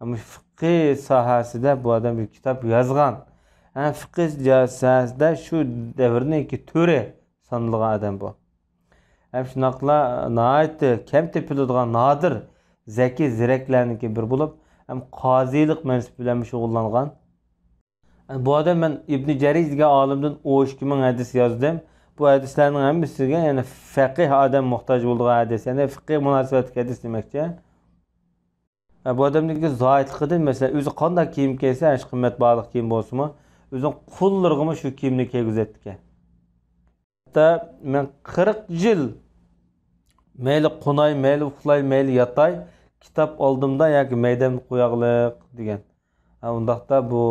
مۇشۇ فىقھى ساھەسىدە بۇ ئادەم بىر كىتاب يازغان. ھە، فىقھى ساھەسىدە شۇ دەۋرنىڭكى تۆرى سانىلىدىغان ئادەم بۇ. ھەم شۇنداقلا ناھايىتى كەم تېپىلىدىغان نادىر زەكىي زېرەكلەرنىڭكى بىرى بولۇپ، ھەم قازىلىق مەنسىپى بىلەن شۇغۇللانغان. بۇ ئادەم، مەن ئىبنى جەرىج دېگەن ئالىمدىن ئون ئىككى مىڭ ھەدىس يازدىم. بۇ ھەدىسلەرنىڭ ھەممىسىگە، يەنى فەقىھ ئادەم موھتاج بولىدىغان ھەدىس، يەنى فىقىھ مۇناسىۋەتلىك ھەدىس دېمەكچى. ھە، بۇ ئادەمنىڭكى زاھىدلىقىدىن، مەسىلەن، ئۆزى قانداق كىيىم كىيسە، ھەر قىممەت باھالىق كىيىم بولسىمۇ، ئۆزىنىڭ قۇللىرىغىمۇ شۇ كىيىمنى كىيگۈزەتتىكەن. ھەتتا مەن قىرىق يىل مەيلى قوناي، مەيلى ئۇخلاي، مەيلى ياتاي، كىتاب ئالدىمدا ياكى مەيدەمدە قوياغلىق دېگەن. ھە، ئۇنداقتا بۇ،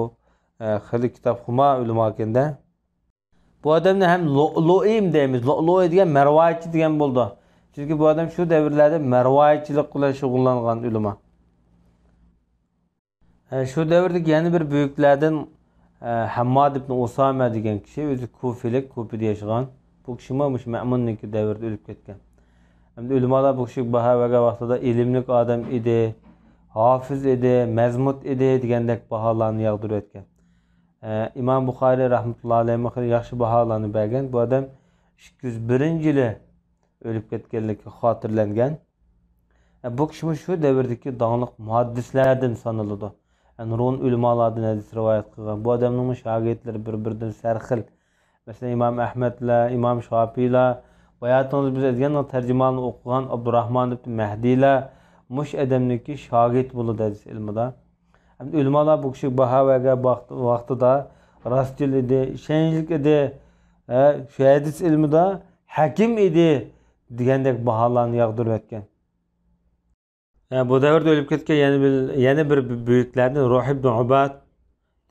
ئە، خېلى كىتابخۇمار ئۆلىماكەندە. بۇ ئادەمنى ھەم لۇئلۇئىم دەيمىز. لۇئلۇئى دېگەن مەرۋايىتچى دېگەن بولىدۇ. چۈنكى بۇ ئادەم شۇ دەۋرلەردە مەرۋايىتچىلىق بىلەن شۇغۇللانغان ئۆلىما. ھە، شۇ دەۋردىكى يەنە بىر بۈيۈكلەردىن، ھە، ھەمماد ئىبن ئۇسامە دېگەن كىشى، ئۆزى كۇفىلىك، كۇفىدە ياشىغان. بۇ كىشىمۇ مۇشۇ مەمۇننىڭكى دەۋرىدە ئۆلۈپ كەتكەن. ئەمدى ئۆلىمالار بۇ كىشىگە باھا بەرگەن ۋاقتىدا ئىلىملىك ئادەم ئىدى، ھافىز ئىدى، مەزمۇت ئىدى دېگەندەك باھالارنى ياغدۇرۇۋەتكەن. ئە، ئىمام بۇخارىي رەھمەتۇللا ئەلەيھىمۇ خېلى ياخشى باھالارنى بەرگەن. بۇ ئادەم ئىككى يۈز بىرىنچى يىلى ئۆلۈپ كەتكەنلىكى خاتىرىلەنگەن. ئە، بۇ كىشىمۇ شۇ دەۋردىكى داڭلىق مۇھەددىسلەردىن سانىلىدۇ. ئە، نۇرغۇن ئۆلىمالاردىن ھەدىس رىۋايەت قىلغان. بۇ ئادەمنىڭمۇ شاگىرتلىرى بىر-بىرىدىن سەرخىل. مەسىلەن، ئىمام ئەھمەدلەر، ئىمام شاپىيلار، باياتىڭىز بىز ئېيتكەن تەرجىماننى ئوقۇغان ئابدۇراھمان ئىبن مەھدىيلار مۇشۇ ئادەمنىڭكى شاگىرتى بولىدۇ ھەدىس ئىلمىدا. ئەمدى ئۆلىمالار بۇ كىشىگە باھا بەرگەن ۋاقىت-، ۋاقتىدا راستچىل ئىدى، ئىشەنچلىك ئىدى. ھە، شۇ ھەدىس ئىلمىدا ھەكىم ئىدى دېگەندەك باھالارنى ياغدۇرۇۋەتكەن. ھە، بۇ دەۋردە ئۆلۈپ كەتكەن يەنە بىر، يەنە بىر بۈيۈكلەردىن روھ ئىبن ئۇباد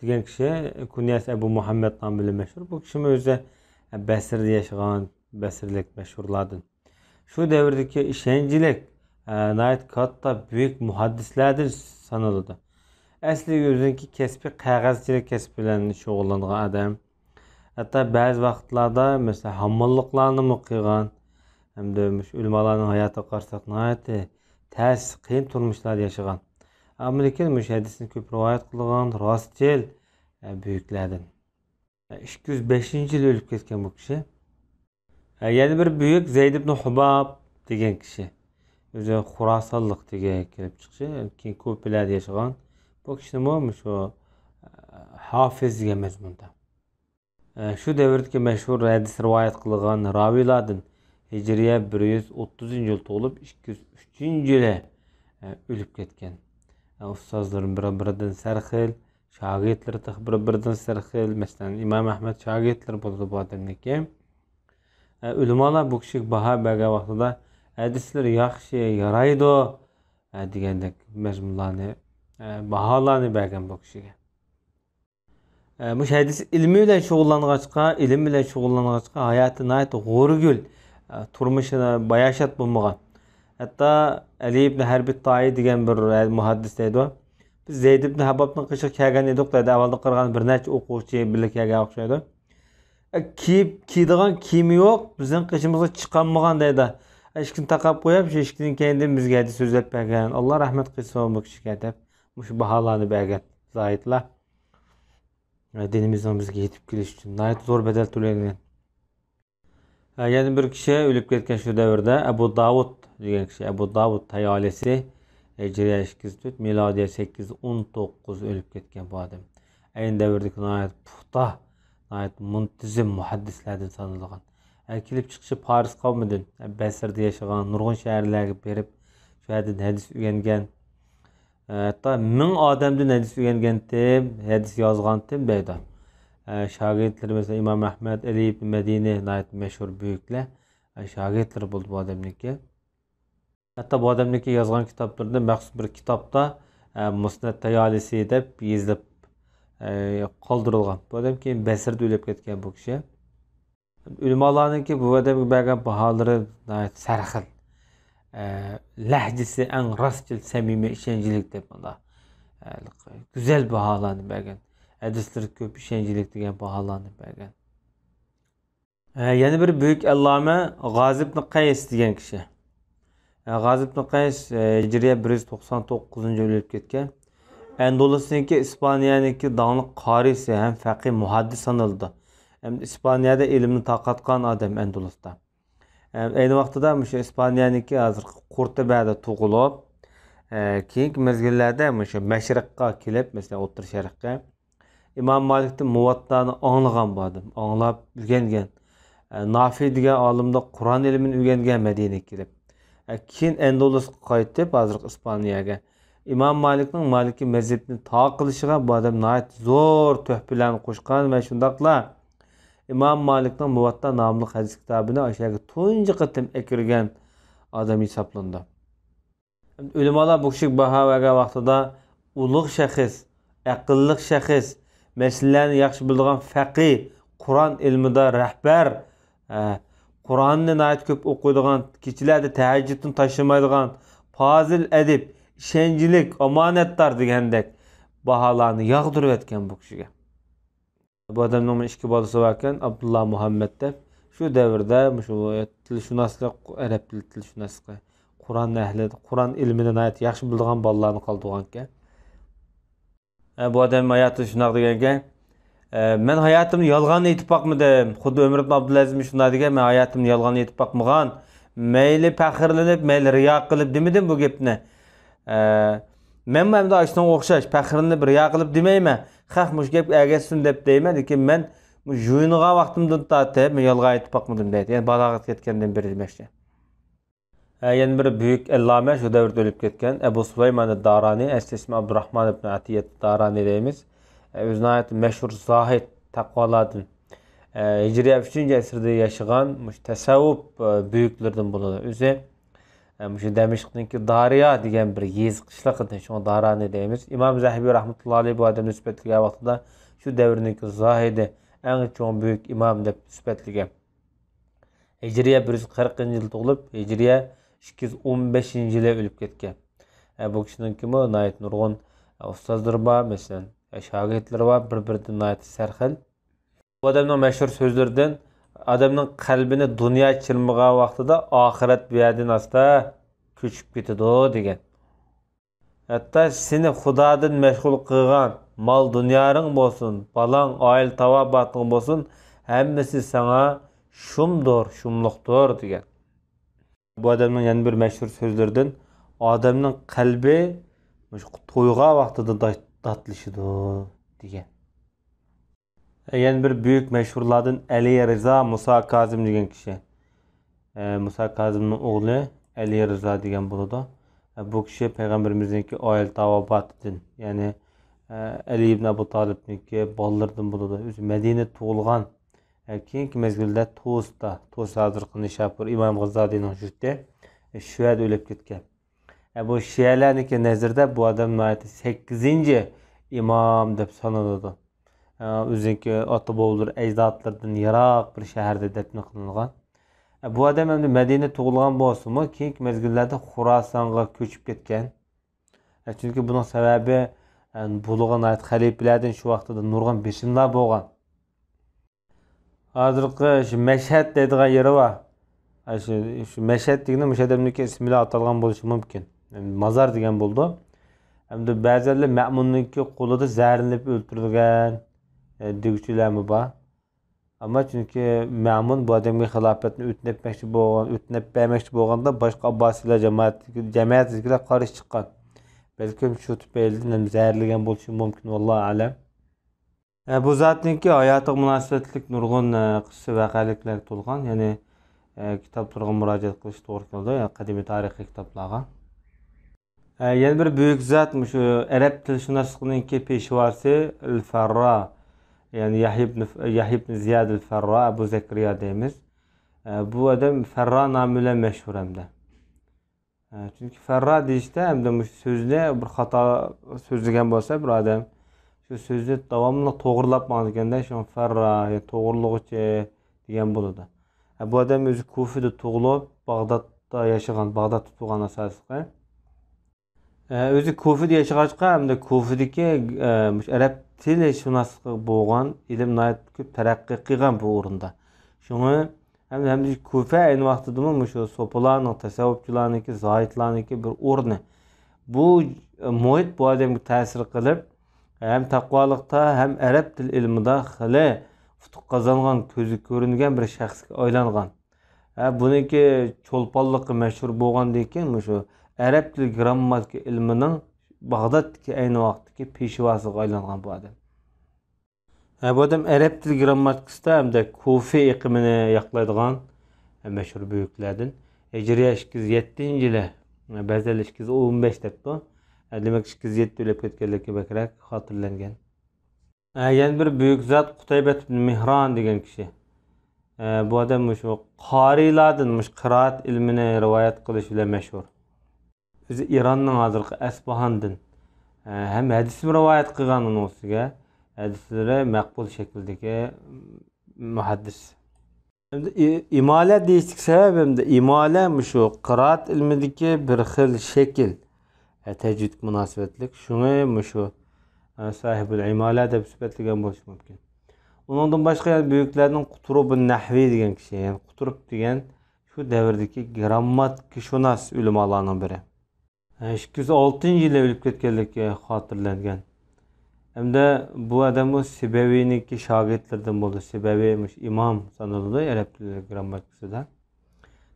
دېگەن كىشى، كۇنيەسى ئەبۇ مۇھەممەد نامى بىلەن مەشھۇر. بۇ كىشىمۇ ئۆزى بەسرىدە ياشىغان، بەسرىلىك مەشھۇرلاردىن. شۇ دەۋردىكى ئىشەنچلىك، ئە، ناھايىتى كاتتا، بۈيۈك مۇھەددىسلەردىن سانىلىدۇ. ئەسلى ئۆزىنىڭكى كەسپى قەغەزچىلىك كەسپى بىلەن شۇغۇللانغان ئادەم. ھەتتا بەزى ۋاقىتلاردا، مەسىلەن، ھامانلىقلارنىمۇ قىلغان. ھەمدە مۇشۇ ئۆلىمالارنىڭ ھاياتىغا قارىساق، ناھايىتى تەس، قىيىن تۇرمۇشلاردا ياشىغان. ئەمما لېكىن مۇشۇ ھەدىسنى كۆپ رىۋايەت قىلغان راستچىل، ئە، بۈيۈكلەردىن. ئىككى يۈز بەشىنچى يىلى ئۆلۈپ كەتكەن بۇ كىشى. ھە، يەنە بىر بۈيۈك زەيد ئىبن خۇباب دېگەن كىشى. ئۆزى خۇراسانلىق دېگەن كېلىپ چىقىشى، كېيىن كۇپىلەردە ياشىغان. بۇ كىشىنىمۇ مۇشۇ، ھافىز دېگەن مەزمۇندا. شۇ دەۋردىكى مەشھۇر ھەدىس رىۋايەت قىلغان راۋىيلاردىن، ھىجرىيە بىر يۈز ئوتتۇزىنچى يىل تۇغۇلۇپ، ئىككى يۈز ئۈچىنچى يىلى ئۆلۈپ كەتكەن. ئۇستازلىرىمۇ بىر-بىرىدىن سەرخىل، شاگىرتلىرى تېخى بىر-بىرىدىن سەرخىل. مەسىلەن، ئىمام ئەھمەد شاگىرتلىرى بولىدۇ بۇ ئادەمنىڭكى. ئە، ئۆلىمالار بۇ كىشىگە باھا بەرگەن ۋاقتىدا، ھەدىسلىرى ياخشى، يارايدۇ، ئە، دېگەندەك مەزمۇنلارنى، ئە، باھالارنى بەرگەن بۇ كىشىگە. ئە، مۇشۇ ھەدىس ئىلمى بىلەن شۇغۇللانغاچقا، ئىلىم بىلەن شۇغۇللانغاچقا، ھاياتى ناھايىتى غورىگۈل، ئە، تۇرمۇشى باياشات بولمىغان. ھەتتا ئەلى ئىبن ھەربىي تائى دېگەن بىر، ئە، مۇھەددىس دەيدۇ، بىز زەيد ئىبن ھەببابنىڭ قېشىغا كەلگەن ئىدۇق دەيدۇ. ئەۋۋەلدە قارىغان بىر نەچچە ئوقۇغۇچى بىللە كەلگەن ئوخشايدۇ. ئە، كىيىپ، كىيىدىغان كىيىمى يوق، بىزنىڭ قېشىمىزغا چىقالمىغان دەيدۇ. ئە، ئىشىكنى تاقاپ قويۇپ، شۇ ئىشىكتىن كەينىدىن بىزگە ھەدىس سۆزلەپ بەرگەن. ئاللا رەھمەت قىلسۇن بۇ كىشىگە دەپ، مۇشۇ باھالارنى بەرگەن زاھىدلار. ئە، دىنىمىزنىڭ بىزگە يېتىپ كېلىشى ئۈچۈن ناھايىتى زور بەدەل تۆلەنگەن. ھە، يەنە بىر كىشى ئۆلۈپ كەتكەن شۇ دەۋردە، ئەبۇ داۋۇت دېگەن كىشى. ئەبۇ داۋۇت تايالىسى، ھىجرىيە ئىككى يۈز تۆت، مىلادىيە سەككىز يۈز ئون توققۇز ئۆلۈپ كەتكەن بۇ ئادەم. ئەينى دەۋردىكى ناھايىتى پۇختا، ناھايىتى مۇنتىزىم مۇھەددىسلەردىن سانىلغان. ھە، كېلىپ چىقىشى پارس قەۋمىدىن، ھە، بەسرىدە ياشىغان، نۇرغۇن شەھەرلەرگە بېرىپ، شۇ يەردىن ھەدىس ئۆگەنگەن. ھەتتا مىڭ ئادەمدىن ھەدىس ئۆگەنگەنتىم، ھەدىس يازغانتىم دەيدۇ. شاگىرتلىرى مەسىلەن، ئىمام ئەھمەد، ئەلى ئىبن مەدىنى ناھايىتى مەشھۇر بۈيۈكلەر. شاگىرتلىرى بولدى بۇ ئادەمنىڭكى. ھەتتا بۇ ئادەمنىڭكى يازغان كىتابلىرىدا مەخسۇس بىر كىتابتا، مۇسنەد تايالىسى دەپ يېزىلىپ، قالدۇرۇلغان. بۇ ئادەم كېيىن بەسرىدە ئۆلۈپ كەتكەن بۇ كىشى. ئۆلىمالارنىڭكى بۇ ئادەمگە بەرگەن باھالىرى ناھايىتى سەرخىل. ئە، لەھجىسى ئەڭ راستچىل، سەمىمىي، ئىشەنچلىك دەپ مۇنداق، ئە، گۈزەل باھالارنى بەرگەن. ھەدىسلىرى كۆپ، ئىشەنچلىك دېگەن باھالارنى بەرگەن. ئە، يەنە بىر بۈيۈك ئەللامە غازى ئىبن قەيس دېگەن كىشى. ئە، غازى ئىبن قەيس، ئە، ھىجرىيە بىر يۈز توقسان توققۇزىنچى يىل ئۆلۈپ كەتكەن. ئەندۇلۇسنىڭكى، ئىسپانىيەنىڭكى داڭلىق قارىسى ھەم فەقىھ مۇھەددىس سانىلىدۇ. ھەم ئىسپانىيەدە ئىلىمنى تارقاتقان ئادەم ئەندۇلۇستا. ھەم ئەينى ۋاقتىدا مۇشۇ ئىسپانىيەنىڭكى ھازىرقى قۇرتۇبەدە تۇغۇلۇپ، ئە، كېيىنكى مەزگىللەردە مۇشۇ مەشرىققا كېلىپ، مەسىلەن، ئوتتۇرا شەرققە، ئىمام مالىكتىن مۇۋەتتانى ئاڭلىغان بۇ ئادەم، ئاڭلاپ ئۆگەنگەن. ئە، نافى دېگەن ئالىمدا قۇرئان ئىلمىنى ئۆگەنگەن مەدىنىگە كېلىپ. ئە، كېيىن ئەندۇلۇسقا قايتىپ، ھازىرقى ئىسپانىيەگە. ئىمام مالىكنىڭ مالىكىي مەزھىپىنى تارقىلىشىغا بۇ ئادەم ناھايىتى زور تۆھپىلەرنى قوشقان ۋە شۇنداقلا ئىمام مالىكنىڭ مۇۋەتتا ناملىق ھەدىس كىتابىنى ئاشۇ يەرگە تۇنجى قېتىم ئەكىرگەن ئادەم ھېسابلىنىدۇ. ئۆلىمالار بۇ كىشىگە باھا بەرگەن ۋاقتىدا، ئۇلۇغ شەخس، ئەقىللىق شەخس، مەسىلىلەرنى ياخشى بىلىدىغان فەقىھ، قۇرئان ئىلمىدا رەھبەر، ھە، قۇرئاننى ناھايىتى كۆپ ئوقۇيدىغان، كېچىلەردە تەھەججۇدنى تاشلىمايدىغان، پازىل ئەدىب، ئىشەنچلىك، ئامانەتدار دېگەندەك باھالارنى ياغدۇرۇۋەتكەن بۇ كىشىگە. بۇ ئادەمنىڭ ئىككى بالىسى باركەن، ئابدۇللا، مۇھەممەد دەپ. شۇ دەۋردە مۇشۇ تىلشۇناسلىق، ئەرەب تىلى تىلشۇناسلىقى، قۇرئان ئەھلى، قۇرئان ئىلمىنى ناھايىتى ياخشى بىلىدىغان بالىلارنى قالدۇرغانىكەن. ئە، بۇ ئادەم ھاياتىدا شۇنداق دېگەنكەن، ئە، مەن ھاياتىمدا يالغان ئېيتىپ باقمىدىم. خۇددى ئۆمەر ئىبن ئابدۇلئەزىزمۇ شۇنداق دېگەن، مەن ھاياتىمدا يالغان ئېيتىپ باقمىغان. مەيلى پەخىرلىنىپ، مەيلى رىيا قىلىپ دېمىدىم بۇ گەپنى. ئە، مەنمۇ ئەمدى ئاشۇنىڭغا ئوخشاش پەخىرلىنىپ، رىيا قىلىپ دېمەيمەن. خەق مۇشۇ گەپكە ئەگەشسۇن دەپ دەيمەن، لېكىن مەن مۇشۇ يۇيۇنغان ۋاقتىمدىن تارتىپ مەن يالغان ئېيتىپ باقمىدىم دەيدۇ. يەنى بالاغەت يەتكەندىن بېرى دېمەكچى. ھە، يەنە بىر بۈيۈك ئەللامە، شۇ دەۋردە ئۆلۈپ كەتكەن ئەبۇ سۇلايمان دارانى، ئەسلى ئىسمى ئابدۇراھمان ئىبن ئەتىيەت دارانى دەيمىز. ئە، ئۆزى ناھايىتى مەشھۇر زاھىد، تەقۋالادىن. ئە، ھىجرىيە ئۈچىنچى ئەسىردە ياشىغان، مۇشۇ تەسەۋۋۇپ، ئە، بۈيۈكلىرىدىن بولىدۇ ئۆزى. ئە، مۇشۇ دەمىشقنىڭكى دارىيا دېگەن بىر يېزا قىشلىقىدىن، شۇڭا دارانى دەيمىز. ئىمام زەھەبى رەھمەتۇللا ئەلەيھ بۇ ئادەمنى سۈپەتلىگەن ۋاقتىدا شۇ دەۋرنىڭكى زاھىدى، ئەڭ چوڭ بۈيۈك ئىمام دەپ سۈپەتلىگەن. ھىجرىيە بىر يۈز قىرىقىنچى يىلى تۇغۇلۇپ، ھىجرىيە ئىككى يۈز ئون بەشىنچى يىلى ئۆلۈپ كەتكەن. ئە، بۇ كىشىنىڭكىمۇ ناھايىتى نۇرغۇن، ئە، ئۇستازلىرى بار، مەسىلەن، ئە، شاگىرتلىرى بار، بىر-بىرىدىن ناھايىتى سەرخىل. بۇ ئادەمنىڭ مەشھۇر سۆزلىرىدىن، ئادەمنىڭ قەلبىنى دۇنيا چىرمىغان ۋاقتىدا ئاخىرەت بۇ يەردىن ئاستا كۆچۈپ كېتىدۇ، دېگەن. ھەتتا سېنى خۇدادىن مەشغۇل قىلغان مال-دۇنياڭ بولسۇن، بالاڭ، ئائىلە تاۋابىئاتىڭ بولسۇن، ھەممىسى ساڭا شۇمدۇر، شۇملۇقتۇر، دېگەن. بۇ ئادەمنىڭ يەنە بىر مەشھۇر سۆزلىرىدىن، ئادەمنىڭ قەلبى مۇشۇ تويغان ۋاقتىدا دات-، داتلىشىدۇ، دېگەن. يەنە بىر بۈيۈك مەشھۇرلاردىن ئەلى رىزا مۇسا كازىم دېگەن كىشى. ئە، مۇسا كازىمنىڭ ئوغلى ئەلى رىزا دېگەن بولىدۇ. ئە، بۇ كىشى پەيغەمبىرىمىزنىڭكى ئائىلە تاۋابىئاتىدىن، يەنى، ئە، ئەلى ئىبن ئەبۇ تالىپنىڭكى بالىلىرىدىن بولىدۇ. ئۆزى مەدىنىدە تۇغۇلغان. ئە، كېيىنكى مەزگىلدە تۇستا، تۇس ھازىرقى نىشاپۇر ئىمام غازالىنىڭ يۇرتى، ئە، شۇ يەردە ئۆلۈپ كەتكەن. ئە، بۇ شىئەلەرنىڭكى نەزىرىدە بۇ ئادەم ناھايىتى سەككىزىنچى ئىمام دەپ سانىلىدۇ. ئە، ئۆزىنىڭكى ئاتا-بوۋىلىرى، ئەجدادلىرىدىن يىراق بىر شەھەردە دەپنە قىلىنغان. ئە، بۇ ئادەم ئەمدى مەدىنە تۇغۇلغان بولسىمۇ، كېيىنكى مەزگىللەردە خۇراسانغا كۆچۈپ كەتكەن. ئە، چۈنكى بۇنىڭ سەۋەبى، ئە، بولغان ناھايىتى خەلىپىلەردىن شۇ ۋاقتىدا نۇرغۇن بېسىملار بولغان. ھازىرقى شۇ مەشھەد دەيدىغان يېرى بار. ئە، شۇ، شۇ مەشھەد دېگىنى مۇشۇ ئادەمنىڭكى ئىسمى بىلەن ئاتالغان بولۇشى مۇمكىن. مازار دېگەن بولىدۇ. ئەمدى بەزىلەر مەمۇننىڭكى قولىدا زەھەرلىنىپ ئۆلتۈرۈلگەن، ئە، دېگۈچىلەرمۇ بار. ئەمما چۈنكى مەمۇن بۇ ئادەمگە خىلاپەتنى ئۆتۈنۈپ بەرمەكچى بولغان، ئۆتۈنۈپ بەرمەكچى بولغاندا باشقا ئابباسىيلار جامائەت-، جامائەتتىكىلەر قارشى چىققان. بەلكىم شۇ تۈپەيلىدىن ھەم زەھەرلىگەن بولۇشى مۇمكىن، ۋاللاھۇ ئەلەم. ئە، بۇ زاتنىڭكى ھاياتىغا مۇناسىۋەتلىك نۇرغۇن، ئە، قىسسە ۋەقەلىكلەرگە تولغان، يەنى، ئە، كىتابلىرىغا مۇراجىئەت قىلىش توغرا كېلىدۇ، يەنى قەدىمىي تارىخىي كىتابلارغا. ئە، يەنە بىر بۈيۈك زات مۇشۇ ئەرەب تىلشۇناسلىقىنىڭكى پېشۋاسى ئەل فەررا، يەنى يەھيا ئىبن، يەھيا ئىبن زىياد ئەل فەررا، ئەبۇ زەكرىيا دەيمىز. ئە، بۇ ئادەم فەررا نامى بىلەن مەشھۇر ھەمدە. ئە، چۈنكى فەررا دېيىشتە ھەمدە مۇشۇ سۆزنى بىر خاتا سۆزلىگەن بولسا بىر ئادەم، شۇ سۆزنى داۋاملىق توغرىلاپ ماڭىدىكەندە، شۇڭا فەررا، يا توغرىلىغۇچى دېگەن بولىدۇ. ئە، بۇ ئادەم ئۆزى كۇفىدا تۇغۇلۇپ، باغدادتا ياشىغان، باغدادتا تۇغان ئاساسلىقى. ئە، ئۆزى كۇفىدا ياشىغاچقا، ھەمدە كۇفىدىكى، ئە، مۇشۇ ئەرەب تىلى شۇناسلىقىغا بولغان ئىلىم ناھايىتى كۆپ تەرەققىي قىلغان بۇ ئورۇندا. شۇڭا ھەم، ھەم كۇفە ئەينى ۋاقتىدىمۇ مۇشۇ سوپىلارنىڭ، تەسەۋۋۇپچىلارنىڭكى، زاھىدلارنىڭكى بىر ئورنى. بۇ، ئە، مۇھىت بۇ ئادەمگە تەسىر قىلىپ، ھەم تەقۋالىقتا، ھەم ئەرەب تىل ئىلمىدا خېلى ئۇتۇق قازانغان، كۆزگە كۆرۈنگەن بىر شەخسكە ئايلانغان. ھە، بۇنىڭكى چولپانلىقى مەشھۇر بولغاندىن كېيىن، مۇشۇ ئەرەب تىل گىرامماتىكا ئىلمىنىڭ باغدادتىكى ئەينى ۋاقىتتىكى پېشۋاسىغا ئايلانغان بۇ ئادەم. ھە، بۇ ئادەم ئەرەب تىل گىرامماتىكىسىدا ھەمدە كۇفى ئېقىمىنى ياقلايدىغان، ھە، مەشھۇر بۈيۈكلەردىن. ھىجرىيە ئىككى يۈز يەتتىنچى يىلى، بەزىلەر ئىككى يۈز ئون بەش دەپتۇ. ھە، دېمەك، ئىككى يۈز يەتتە ئۆلۈپ كەتكەنلىكى بەكرەك خاتىرىلەنگەن. ئە، يەنە بىر بۈيۈك زات قۇتەيبەت ئىبن مېھران دېگەن كىشى. ئە، بۇ ئادەم مۇشۇ قارىيلاردىن مۇشۇ قىرائەت ئىلمىنى رىۋايەت قىلىش بىلەن مەشھۇر. ئۆزى ئىراننىڭ ھازىرقى ئەسپاھاندىن، ئە، ھەم ھەدىسمۇ رىۋايەت قىلغان ئۇنىڭ ئۈستىگە. ھەدىسلىرى مەقبۇل شەكىلدىكى مۇھەددىس. ئەمدى ئى-، ئىمالە دېيىشلىك سەۋەب ئەمدى ئىمالە مۇشۇ قىرائەت ئىلمىدىكى بىر خىل شەكىل. ئە، تەجۋىدكە مۇناسىۋەتلىك. شۇڭا مۇشۇ، ئە، ساھىبۇل ئىمالە دەپ سۈپەتلىگەن بولۇشى مۇمكىن. ئۇنىڭدىن باشقا يەنە بۈيۈكلەردىن قۇتۇرۇبۇن نەھۋى دېگەن كىشى، يەنى قۇتۇرۇب دېگەن شۇ دەۋردىكى گىرامماتىكىشۇناس ئۆلىمالارنىڭ بىرى. ئىككى يۈز ئالتىنچى يىلى ئۆلۈپ كەتكەنلىكى خاتىرىلەنگەن. ھەمدە بۇ ئادەممۇ سىبەۋىينىڭكى شاگىرتلىرىدىن بولدى. سىبەۋىي مۇشۇ ئىمام سانىلىدۇ ئەرەب تىلى گىرامماتىكىسىدا.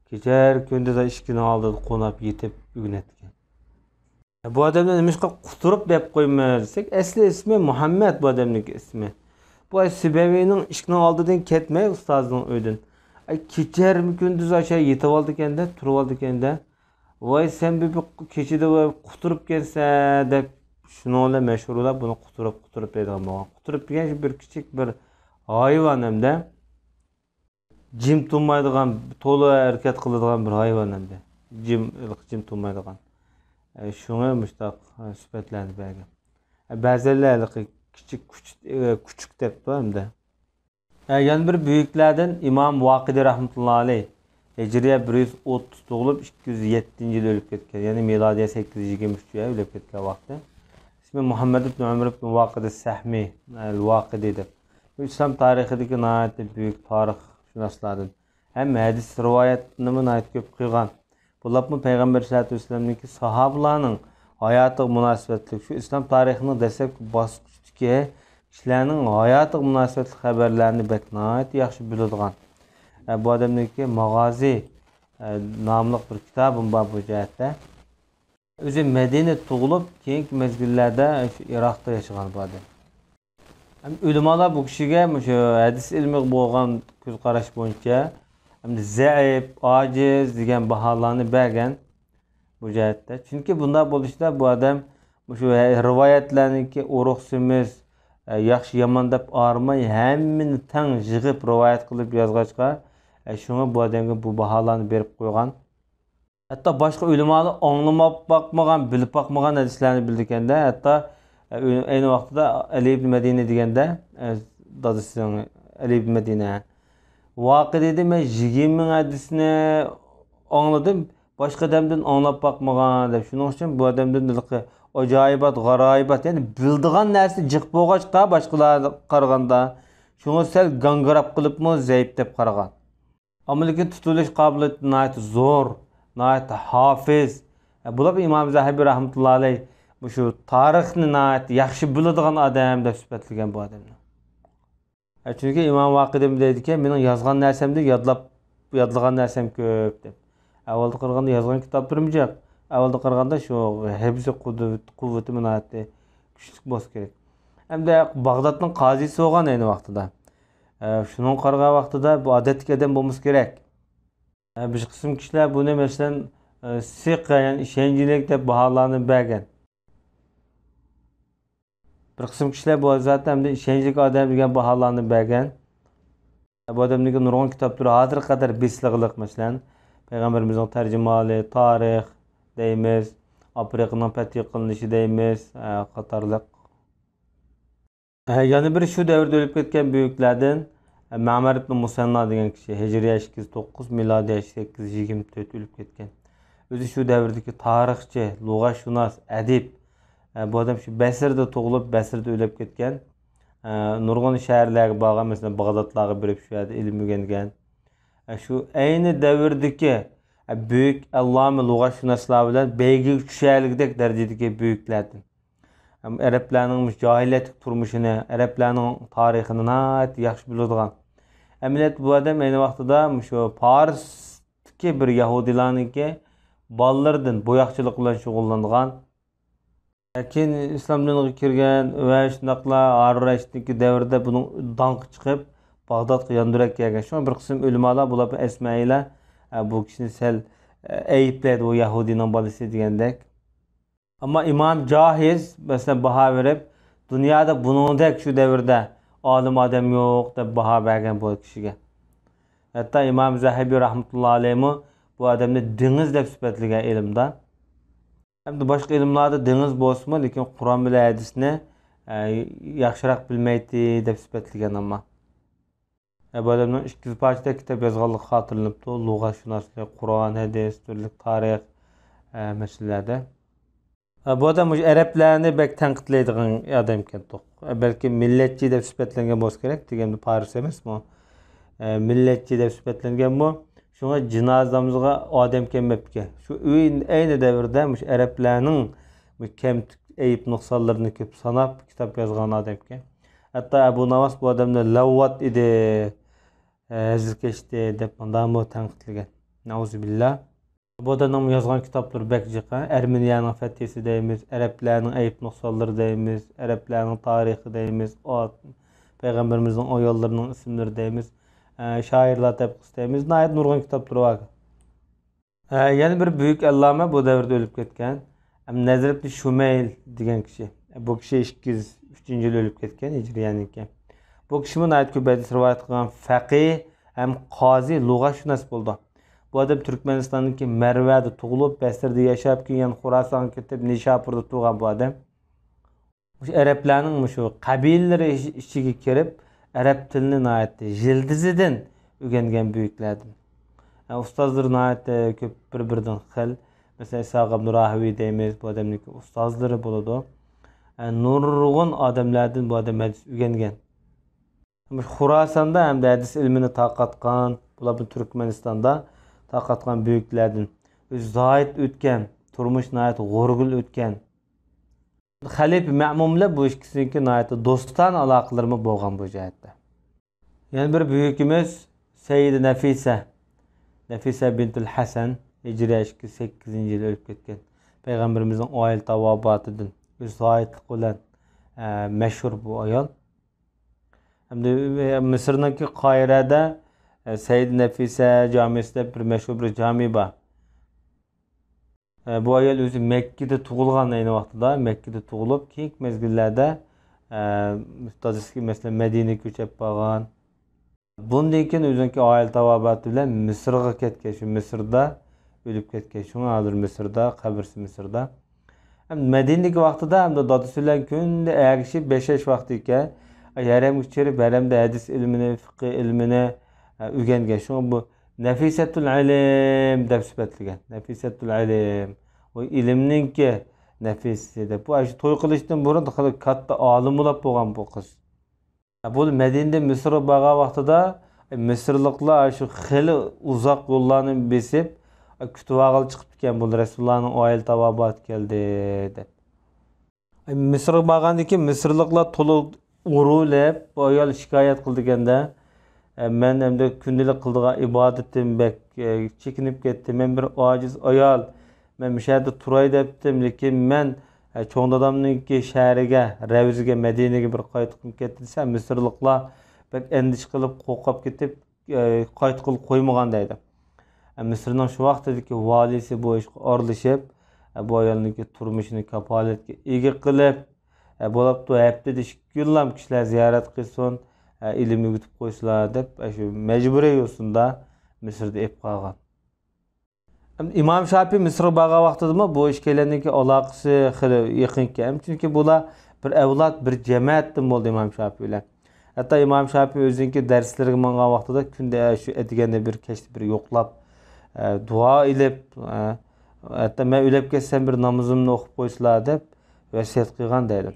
كېچە كۈندۈز ئىشىكنىڭ ئالدىدا قوناپ يېتىپ ئۆگىنەتتىكەن. بۇ ئادەمنى نېمىشقا قۇتۇرۇپ دەپ قويىمىز دېسەك، ئەسلى ئىسمى مۇھەممەد بۇ ئادەمنىڭكى ئىسمى. بۇ سىبەۋىينىڭ ئىشىكنىڭ ئالدىدىن كەتمەي ئۇستازىنىڭ ئۆيىدىن. ئەي، كېچە كۈندۈز ئاشۇ يېتىۋالىدىكەن-دە، تۇرۇۋالىدىكەن-دە. ۋاي، سەن بۇ، بۇ كېچىدە ۋاي قۇتۇرۇپ كەلسە دەپ، شۇنىڭ بىلەن مەشھۇرلار بۇنى قۇتۇرۇپ، قۇتۇرۇپ دەيدىغان بولغان. قۇتۇرۇپ دېگەن شۇ بىر كىچىك بىر ھايۋان ھەمدە. جىم تۇرمايدىغان، تولا ھەرىكەت قىلىدىغان بىر ھايۋان ئەمدى. جىم، جىم تۇرمايدىغان. ئە، شۇڭا مۇشتاق، ئە، سۈپەتلەرنى بەرگەن. ئە، بەزىلەر ھېلىقى كىچىك كۈچ-، ئە، كۈچۈك دەپتۇ ئەمدى. ئە، يەنە بىر بۈيۈكلەردىن ئىمام ۋاقىدى رەھمەتۇللا ئەلەيھ. ھىجرىيە بىر يۈز ئوتتۇز تۇغۇلۇپ، ئىككى يۈز يەتتىنچى يىلى ئۆلۈپ كەتكەن. يەنى مىلادىيە سەككىز يۈز يىگىرمە ئۈچ ئۆلۈپ كەتكەن ۋاقتى. ئىسمى مۇھەممەد ئىبن ئۆمەر ئىبن ۋاقىدى سەھمى، ئەل ۋاقىدى دەپ. بۇ ئىسلام تارىخىدىكى ناھايىتى بۈيۈك تارىخشۇناسلاردىن ھەم ھەدىس رىۋايەتنىمۇ ناھايىتى كۆپ قىلغان. بولۇپمۇ پەيغەمبەر ئەلەيھىسسالاتۇ ۋەسسالامنىڭكى ساھابىلارنىڭ ھاياتىغا مۇناسىۋەتلىك شۇ ئىسلام تارىخىنىڭ دەسلەپكى باسقۇچىدىكى كىشىلەرنىڭ ھاياتىغا مۇناسىۋەتلىك خەۋەرلەرنى بەك ناھايىتى ياخشى بىلىدىغان. ئە، بۇ ئادەمنىڭكى ماغازى، ئە، ناملىق بىر كىتابىمۇ بار بۇ جەھەتتە. ئۆزى مەدىنىدە تۇغۇلۇپ، كېيىنكى مەزگىللەردە شۇ ئىراقتا ياشىغان بۇ ئادەم. ھەم ئۆلىمالار بۇ كىشىگە مۇشۇ ھەدىس ئىلمىغا بولغان كۆز قاراش بويىچە ھەمدە زەئىپ، ئاجىز دېگەن باھالارنى بەرگەن بۇ جەھەتتە. چۈنكى بۇنداق بولۇشتا بۇ ئادەم مۇشۇ رىۋايەتلەرنىڭكى ئۇرۇق سېمىز، ياخشى يامان دەپ ئايرىماي ھەممىنى تەڭ يىغىپ رىۋايەت قىلىپ يازغاچقا، شۇڭا بۇ ئادەمگە بۇ باھالارنى بېرىپ قويغان. ھەتتا باشقا ئۆلىمالار ئاڭلىماپ باقمىغان، بىلىپ باقمىغان ھەدىسلەرنى بىلىدىكەندە، ھەتتا، ئە، ئەينى ۋاقتىدا ئەلى ئىبن مەدىنە دېگەندە، ئە، دادىسىنىڭ ئەلى ئىبن مەدىنە. ۋاقىدىدە مەن يىگىرمە مىڭ ھەدىسنى ئاڭلىدىم، باشقا ئادەمدىن ئاڭلاپ باقمىغان دەپ. شۇنىڭ ئۈچۈن بۇ ئادەمدىن ھېلىقى ئاجايىبات، غارايىبات، يەنى بىلىدىغان نەرسە جىق بولغاچقا باشقىلارغا قارىغاندا، شۇڭا سەل گاڭگىراپ قېلىپمۇ زەئىپ دەپ قارىغان. ئەمما لېكىن تۇتۇۋېلىش قابىلىيىتى ناھايىتى زور، ناھايىتى ھافىز. ئە، بۇلار ئىمام زەھەبى رەھمەتۇللا ئەلەيھ مۇشۇ تارىخنى ناھايىتى ياخشى بىلىدىغان ئادەم دەپ سۈپەتلىگەن بۇ ئادەمنى. ئە، چۈنكى ئىمام ۋاقىدىمۇ دەيدىكەن، مېنىڭ يازغان نەرسەمدىن يادلاپ، يادلىغان نەرسەم كۆپ دەپ. ئەۋۋەلدە قارىغاندا يازغان كىتابلىرىم جىق. ئەۋۋەلدە قارىغاندا شۇ ھىفزى قۇدرىتى، قۇۋۋىتىمۇ ناھايىتى كۈچلۈك بولسا كېرەك. ئەمدى باغدادنىڭ قازىسى بولغان ئەينى ۋاقتىدا. ئە، شۇنىڭغا قارىغان ۋاقتىدا بۇ ئادەتتىكى ئادەم بولمىسا كېرەك. ئە، بىر قىسىم كىشىلەر بۇنى، مەسىلەن، ئە، سىقە، يەنى ئىشەنچلىك دەپ باھالارنى بەرگەن. بىر قىسىم كىشىلەر بۇ زاتتا ئەمدى ئىشەنچلىك ئادەم دېگەن باھالارنى بەرگەن. بۇ ئادەمنىڭكى نۇرغۇن كىتابلىرى ھازىرغا قەدەر بېسىلغىلىق، مەسىلەن، پەيغەمبىرىمىزنىڭ تەرجىمىھالى، تارىخ دەيمىز، ئافرىقىنىڭ پەتھى قىلىنىشى دەيمىز، ئە، قاتارلىق. ئە، يەنە بىر شۇ دەۋردە ئۆلۈپ كەتكەن بۈيۈكلەردىن، ئە، مەمەر ئىبن مۇسەننا دېگەن كىشى، ھىجرىيە ئىككى يۈز توققۇز، مىلادىيە سەككىز يۈز يىگىرمە تۆت ئۆلۈپ كەتكەن. ئۆزى شۇ دەۋردىكى تارىخچى، لۇغەتشۇناس، ئەدىب. ئە، بۇ ئادەم شۇ بەسرىدە تۇغۇلۇپ، بەسرىدە ئۆلۈپ كەتكەن. ئە، نۇرغۇن شەھەرلەرگە بارغان، مەسىلەن، باغدادلارغا بېرىپ شۇ يەردە ئىلىم ئۆگەنگەن. ئە، شۇ ئەينى دەۋردىكى، ئە، بۈيۈك ئەللامە لۇغەتشۇناسلار بىلەن بەيگىگە چۈشەلىگۈدەك دەرىجىدىكى بۈيۈكلەردىن. ھەم ئەرەبلەرنىڭ مۇشۇ جاھىلىيەتلىك تۇرمۇشىنى، ئەرەبلەرنىڭ تارىخىنى ناھايىتى ياخشى بىلىدىغان. ئەمەلىيەتتە بۇ ئادەم ئەينى ۋاقتىدا مۇشۇ پارستىكى بىر يەھۇدىيلارنىڭكى بالىلىرىدىن بوياقچىلىق بىلەن شۇغۇللانغان. كېيىن ئىسلام دىنىغا كىرگەن ۋە شۇنداقلا ھارۇن رەشىدنىڭكى دەۋرىدە بۇنىڭ داڭقى چىقىپ، باغدادقا ياندۇرۇپ كەلگەن. شۇڭا بىر قىسىم ئۆلىمالار بۇلارنى ئەسمەيلەر، ئە، بۇ كىشىنى سەل، ئە، ئەيىبلەيدۇ، ئۇ يەھۇدىينىڭ بالىسى دېگەندەك. ئەمما ئىمام جاھىز، مەسىلەن، باھا بېرىپ، دۇنيادا بۇنىڭدەك شۇ دەۋردە ئالىم ئادەم يوق، دەپ باھا بەرگەن بۇ كىشىگە. ھەتتا ئىمام زەھەبى رەھمەتۇللا ئەلەيھمۇ بۇ ئادەمنى دېڭىز دەپ سۈپەتلىگەن ئىلىمدا. ھەمدە باشقا ئىلىملاردا دېڭىز بولسىمۇ، لېكىن قۇرئان بىلەن ھەدىسنى، ئە، ياخشىراق بىلمەيتتى دەپ سۈپەتلىگەن ئەمما. ئە، بۇ ئادەمنىڭ ئىككى يۈز پارچىدەك كىتاب يازغانلىقى خاتىرىلىنىپتۇ. لۇغەتشۇناسلىق، قۇرئان، ھەدىس، تۈرلۈك تارىخ، ئە، مەسىلىلەردە. ئە، بۇ ئادەم مۇشۇ ئەرەبلەرنى بەك تەنقىدلەيدىغان ئادەمكەن. ئە، بەلكى مىللەتچى دەپ سۈپەتلەنگەن بولسا كېرەك، دېگەندە پارس ئەمەسمۇ؟ ئە، مىللەتچى دەپ سۈپەتلەنگەنمۇ؟ شۇڭا جىنازا نامىزىغا ئادەم كەلمەپتىكەن. شۇ ئەينى، ئەينى دەۋردە مۇشۇ ئەرەبلەرنىڭ بۇ كەمتۈك ئەيىب نۇقسانلىرىنى كۆپ ساناپ كىتاب يازغان ئادەمكەن. ھەتتا ئەبۇ ناۋاس بۇ ئادەمنى لەۋۋات ئىدى، ھەزىلكەش ئىدى دەپ مۇنداقمۇ تەنقىدلىگەن. نەئۇزۇبىللا. بۇ ئادەمنىڭ يازغان كىتابلىرى بەك جىق، ھە؟ ئەرمېنىيەنىڭ فەتھىسى دەيمىز، ئەرەبلەرنىڭ ئەيىب نۇقسانلىرى دەيمىز، ئەرەبلەرنىڭ تارىخى دەيمىز، ئات-، پەيغەمبىرىمىزنىڭ ئاياللىرىنىڭ ئىسىملىرى دەيمىز، ئە، شائىرلار تەبقىسى دەيمىز، ناھايىتى نۇرغۇن كىتابلىرى بار. ئە، يەنە بىر بۈيۈك ئەللامە بۇ دەۋردە ئۆلۈپ كەتكەن. ئەم، نەزىر ئىبن شۇمەيل دېگەن كىشى. بۇ كىشى ئىككى يۈز ئۈچىنچى يىل ئۆلۈپ كەتكەن، ھىجرىيەنىڭكى. بۇ كىشىمۇ ناھايىتى كۆپ ھەدىس رىۋايەت قىلغان فەقىھ ھەم قازى، لۇغەتشۇناس بولىدۇ. بۇ ئادەم تۈركمەنىستاندىكى مەرۋەدە تۇغۇلۇپ، بەسرىدە ياشاپ، كېيىن يەنە خوراسانغا كېتىپ، نىشاپۇردا تۇرغان بۇ ئادەم. مۇشۇ ئەرەبلەرنىڭ مۇشۇ قەبىلىلىرى ئىچ-، ئىچىگە كىرىپ، ئەرەب تىلىنى ناھايىتى يىلتىزىدىن ئۆگەنگەن بۈيۈكلەردىن. ئە، ئۇستازلىرى ناھايىتى كۆپ، بىر-بىرىدىن خىل. مەسىلەن، ئىسھاق ئىبن راھىۋى دەيمىز، بۇ ئادەمنىڭكى ئۇستازلىرى بولىدۇ. ئە، نۇرغۇن ئادەملەردىن بۇ ئادەم ھەدىس ئۆگەنگەن. مۇشۇ خوراساندا ھەمدە ھەدىس ئىلمىنى تارقاتقان، بۇلار بۇ تۈركمەنىستاندا تارقاتقان بۈيۈكلەردىن. ئۆزى زاھىد ئۆتكەن، تۇرمۇشى ناھايىتى غورىگىل ئۆتكەن. خەلىپە مەمۇن بىلەن بۇ ئىككىسىنىڭكى ناھايىتى دوستانە ئالاقىلىرىمۇ بولغان بۇ جەھەتتە. يەنە بىر بۈيۈكىمىز سەييىدە نەفىسە، نەفىسە بىنتۇل ھەسەن، ھىجرىيە ئىككى يۈز سەككىزىنچى يىل ئۆلۈپ كەتكەن. پەيغەمبىرىمىزنىڭ ئائىلە تاۋابىئاتىدىن، ئۆزى زاھىدلىق بىلەن، ئە، مەشھۇر بۇ ئايال. ھەمدە مىسىرنىڭكى قاھىرەدە، ئە، سەييىدە نەفىسە جامىسى دەپ بىر مەشھۇر بىر جامى بار. ئە، بۇ ئايال ئۆزى مەككىدە تۇغۇلغان ئەينى ۋاقتىدا، مەككىدە تۇغۇلۇپ، كېيىنكى مەزگىللەردە، ئە، دادىسى، مەسىلەن، مەدىنىگە كۆچۈپ بارغان. بۇندىن كېيىن ئۆزىنىڭكى ئائىلە تاۋابىئاتى بىلەن مىسىرغا كەتكەن، شۇ مىسىردا ئۆلۈپ كەتكەن. شۇڭا ھازىر مىسىردا، قەبرىسى مىسىردا. ھەم مەدىنىدىكى ۋاقتىدا ھەمدە دادىسى بىلەن كۈندە ئەگىشىپ ياشاش ۋاقتى ئىكەن. ھەرەمگە چىرىپ، ھەرەمدە ھەدىس ئىلمىنى، فىقھى ئىلمىنى، ئە، ئۆگەنگەن. شۇڭا بۇ نەفىسەتۇل ئىلىم دەپ سۈپەتلىگەن. نەفىسەتۇل ئىلىم. ئۇ ئىلىمنىڭكى نەفىسىسى دەپ. بۇ ئاشۇ توي قىلىشتىن بۇرۇن خېلى كاتتا ئالىم بولاپ بولغان بۇ قىز. بۇ مەدىنىدىن مىسىرغا بارغان ۋاقتىدا، مىسىرلىقلار شۇ خېلى ئۇزاق يوللارنى بېسىپ، كۈتۈۋالغىلى چىقىپتىكەن، بۇ رەسۇلۇللانىڭ ئائىلە تاۋابىئاتى كەلدى، دەپ. مىسىرغا بارغاندىن كېيىن مىسىرلىقلار تولا ئۇرۇلۇپ، بۇ ئايال شىكايەت قىلىدىكەن-دە، مەن ئەمدى كۈندىلىك قىلىدىغان ئىبادىتىم بەك، چېكىنىپ كەتتى، مەن بىر ئاجىز ئايال، مەن مۇشۇ يەردە تۇراي دەپتىم، لېكىن مەن، ئە، چوڭ دادامنىڭكى شەھىرىگە، رەۋزىگە، مەدىنىگە بىر قايتقۇم كەتتى دېسە، مىسىرلىقلار بەك ئەندىشە قىلىپ، قورقۇپ كېتىپ، ئە، قايتقىلى قويمىغان دەيدۇ. ئە، مىسىرنىڭ شۇ ۋاقتىدىكى ۋالىيسى بۇ ئىشقا ئارىلىشىپ، ئە، بۇ ئايالنىڭكى تۇرمۇشىنى كاپالەتكە ئىگە قىلىپ، ئە، بولاپتۇ، ھەپتىدە ئىككى كۈنلام كىشىلەر زىيارەت قىلسۇن، ئە، ئىلىم ئۆگىتىپ قويسىلا دەپ، ئە، شۇ مەجبۇرىي يوسۇندا مىسىردا ئېلىپ قالغان. ئىمام شاپىي مىسىرغا بارغان ۋاقتىدىمۇ بۇ ئىككىيلەننىڭكى ئالاقىسى خېلى يېقىنكەن. چۈنكى بۇلار بىر ئەۋلاد، بىر جەمەتتىن بولدى ئىمام شاپىي بىلەن. ھەتتا ئىمام شاپىي ئۆزىنىڭكى دەرسلىرىگە ماڭغان ۋاقتىدا كۈندە، ئە، شۇ ئەتىگەندە بىر، كەچتە بىر يوقلاپ، ئە، دۇئا ئېلىپ، ئە، ھەتتا مەن ئۆلۈپ كەتسەم بىر نامىزىمنى ئوقۇپ قويسىلا دەپ ۋەسىيەت قىلغان دەيدۇ.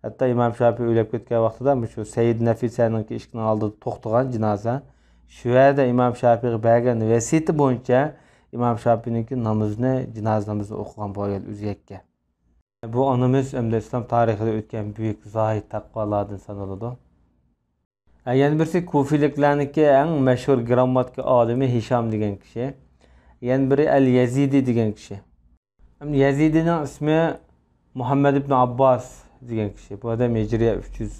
ھەتتا ئىمام شاپىي ئۆلۈپ كەتكەن ۋاقتىدا مۇشۇ سەييىدە نەفىسەنىڭكى ئىشىكىنىڭ ئالدىدا توختىغان جىنازا. شۇ يەردە ئىمام شاپىيغا بەرگەن ۋەسىيىتى بويىچە ئىمام شاپىينىڭكى نامىزىنى، جىنازا نامىزىنى ئوقۇغان بۇ ئايال ئۆزى يەككە. بۇ ئانىمىز ئەمدى ئىسلام تارىخىدا ئۆتكەن بۈيۈك زاھىد تەقۋالاردىن سانىلىدۇ. ھە، يەنە بىرسى كۇفىلىكلارنىڭكى ئەڭ مەشھۇر گرامماتىكا ئالىمى ھىشام دېگەن كىشى. يەنە بىرى ئەل يەزىدى دېگەن كىشى. ئەمدى يەزىدىنىڭ ئىسمى مۇھەممەد ئىبن ئابباس دېگەن كىشى. بۇ ئادەم ھىجرىيە ئۈچ يۈز.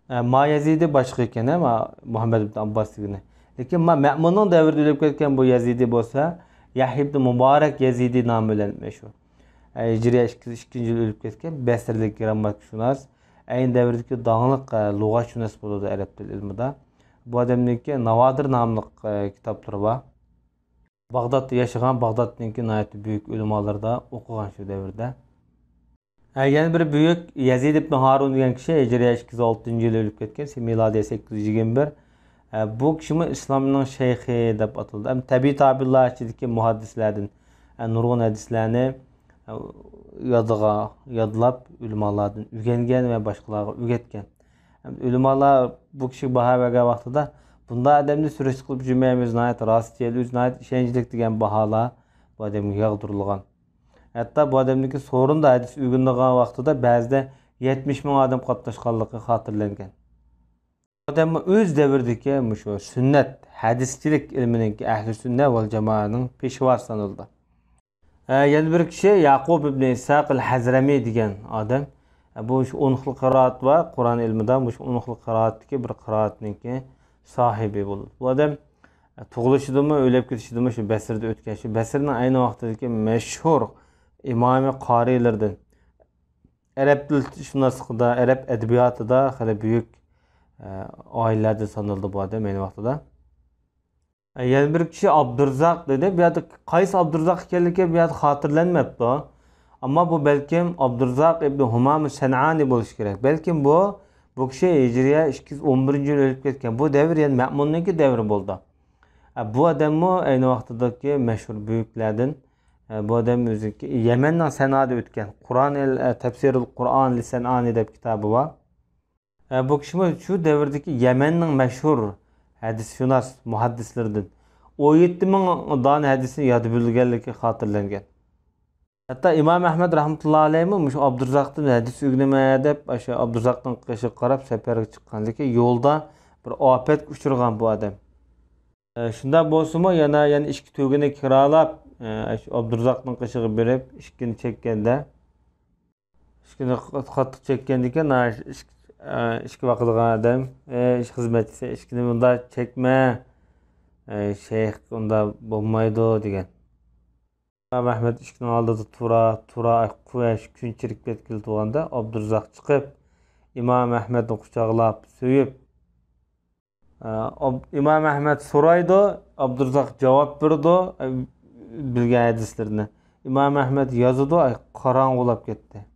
ئە، ما يەزىدى باشقا ئىكەن، ھە، ما مۇھەممەد ئىبن ئابباس دېگىنى. لېكىن ما مەمۇننىڭ دەۋرىدە ئۆلۈپ كەتكەن بۇ يەزىدى بولسا، يەھيا ئىبن مۇبارەك يەزىدى نامى بىلەن مەشھۇر. ئە، ھىجرىيە ئىككى يۈز ئىككىنچى يىل ئۆلۈپ كەتكەن، بەسرىلىك گرامماتىكشۇناس. ئەينى دەۋردىكى داڭلىق، ئە، لۇغەتشۇناس بولىدۇ ئەرەب تىل ئىلمىدا. بۇ ئادەمنىڭكى ناۋادىر ناملىق، ئە، كىتابلىرى بار. باغدادتا ياشىغان، باغدادنىڭكى ناھايىتى بۈيۈك ئۆلىمالىرىدا ئوقۇغان شۇ دەۋردە. ھە، يەنە بىر بۈيۈك يەزىد ئىبن ھارۇن دېگەن كىشى ھىجرىيە ئىككى يۈز ئالتىنچى يىلى ئۆلۈپ كەتكەن، مىلادىيە سەككىز يۈز يىگىرمە بىر. ھە، بۇ كىشىمۇ ئىسلامنىڭ شەيخى دەپ ئاتىلىدۇ. ھەم تەبىئىي تابىئىنلار ئىچىدىكى مۇھەددىسلەردىن، ھە، نۇرغۇن ھەدىسلەرنى، ھە، يادىغا يادلاپ، ئۆلىمالاردىن ئۆگەنگەن ۋە باشقىلارغا ئۆگەتكەن. ھەم ئۆلىمالار بۇ كىشىگە باھا بەرگەن ۋاقتىدا، بۇنداق ئادەمنى سۈرۈشتە قىلىپ يۈرمەيمىز، ناھايىتى راستچىل، ئۆزى ناھايىتى ئىشەنچلىك دېگەن باھالار بۇ ئادەمگە ياغدۇرۇلغان. ھەتتا بۇ ئادەمنىڭكى سورۇندا ھەدىس ئۆگىنىدىغان ۋاقتىدا بەزىدە يەتمىش مىڭ ئادەم قاتناشقانلىقى خاتىرىلەنگەن. بۇ ئادەممۇ ئۆز دەۋرىدىكى مۇشۇ سۈننەت، ھەدىسچىلىك ئىلمىنىڭكى ئەھلى سۈننە ۋەل جامائەنىڭ پېشۋاسى سانىلىدۇ. ھە، يەنە بىر كىشى ياقۇب ئىبن ئىسھاق ئەل ھەزرەمى دېگەن ئادەم. ھە، بۇ شۇ ئون خىل قىرائەت بار، قۇرئان ئىلمىدا مۇشۇ ئون خىل قىرائەتتىكى بىر قىرائەتنىڭكى ساھىبى بولىدۇ. بۇ ئادەم، ھە، تۇغۇلۇشىدىمۇ، ئۆلۈپ كېتىشىدىمۇ شۇ بەسرىدە ئۆتكەن. شۇ بەسرىنىڭ ئەينى ۋاقتىدىكى مەشھۇر ئىمامى قارىيلىرىدىن. ئەرەب تىلشۇناسلىقىدا، ئەرەب ئەدەبىياتىدا خېلى بۈيۈك، ئە، ئائىلىلەردىن سانىلىدۇ بۇ ئادەم ئەينى ۋاقتىدا. ئە، يەنە بىر كىشى ئابدۇرزاق دېدى. بۇ يەردە قايسى ئابدۇرزاق ئىكەنلىكى بۇ يەردە خاتىرىلەنمەپتۇ. ئەمما بۇ بەلكىم ئابدۇرزاق ئىبنى ھۇمام سەنئانى بولۇشى كېرەك. بەلكىم بۇ، بۇ كىشى ھىجرىيە ئىككى يۈز ئون بىرىنچى يىلى ئۆلۈپ كەتكەن. بۇ دەۋر يەنە مەئمۇننىڭكى دەۋرى بولىدۇ. ئە، بۇ ئادەممۇ ئەينى ۋاقتىدىكى مەشھۇر بۈيۈكلەردىن. ئە، بۇ ئادەم ئۆزىنىڭكى يەمەننىڭ سەنئادا ئۆتكەن. قۇرئان ئەل، ئە، تەپسىرۇل قۇرئان لىسەنئانى دەپ كىتابى بار. ئە، بۇ كىشىمۇ شۇ دەۋردىكى يەمەننىڭ مەشھۇر ھەدىسشۇناس مۇھەددىسلىرىدىن. ئون يەتتە مىڭ دانە ھەدىسنى ياد بىلگەنلىكى خاتىرىلەنگەن. ھەتتا ئىمام ئەھمەد رەھمەتۇللا ئەلەيھىمۇ مۇشۇ ئابدۇرزاقتىن ھەدىس ئۆگىنىمەن دەپ، ئاشۇ ئابدۇرزاقنىڭ قېشىغا قاراپ سەپەرگە چىققان. لېكىن يولدا بىر ئاپەتكە ئۇچرىغان بۇ ئادەم. ئە، شۇنداق بولسىمۇ، يەنە، يەنە ئىككى تۆگىنى كىرالاپ، ئە، شۇ ئابدۇرزاقنىڭ قېشىغا بېرىپ، ئىشىكىنى چەككەندە، ئىشىكىنى قات-، قاتتىق چەككەندىكىن، ھە، ئىشىك-، ئە، ئىشىكى ۋاقىدىغان ئادەم، ئە، ئىش خىزمەتچىسى، «ئىشىكنى مۇنداق چەكمە، ئە، شەيخ، ئۇنداق بولمايدۇ» دېگەن. ئىمام ئەھمەد ئىشىكنىڭ ئالدىدا تۇرا، تۇرا، قۇۋەش كۈن چىرىپ كەتكىلى تۇرغاندا، ئابدۇرزاق چىقىپ، ئىمام ئەھمەدنى قۇچاقلاپ، سۆيۈپ، ئە، ئاب-، ئىمام ئەھمەد سورايدۇ، ئابدۇرزاق جاۋاب بېرىدۇ، ئە، بىلگەن ھەدىسلىرىنى. ئىمام ئەھمەد يازىدۇ، ئاي، قاراڭغۇلاپ كەتتى.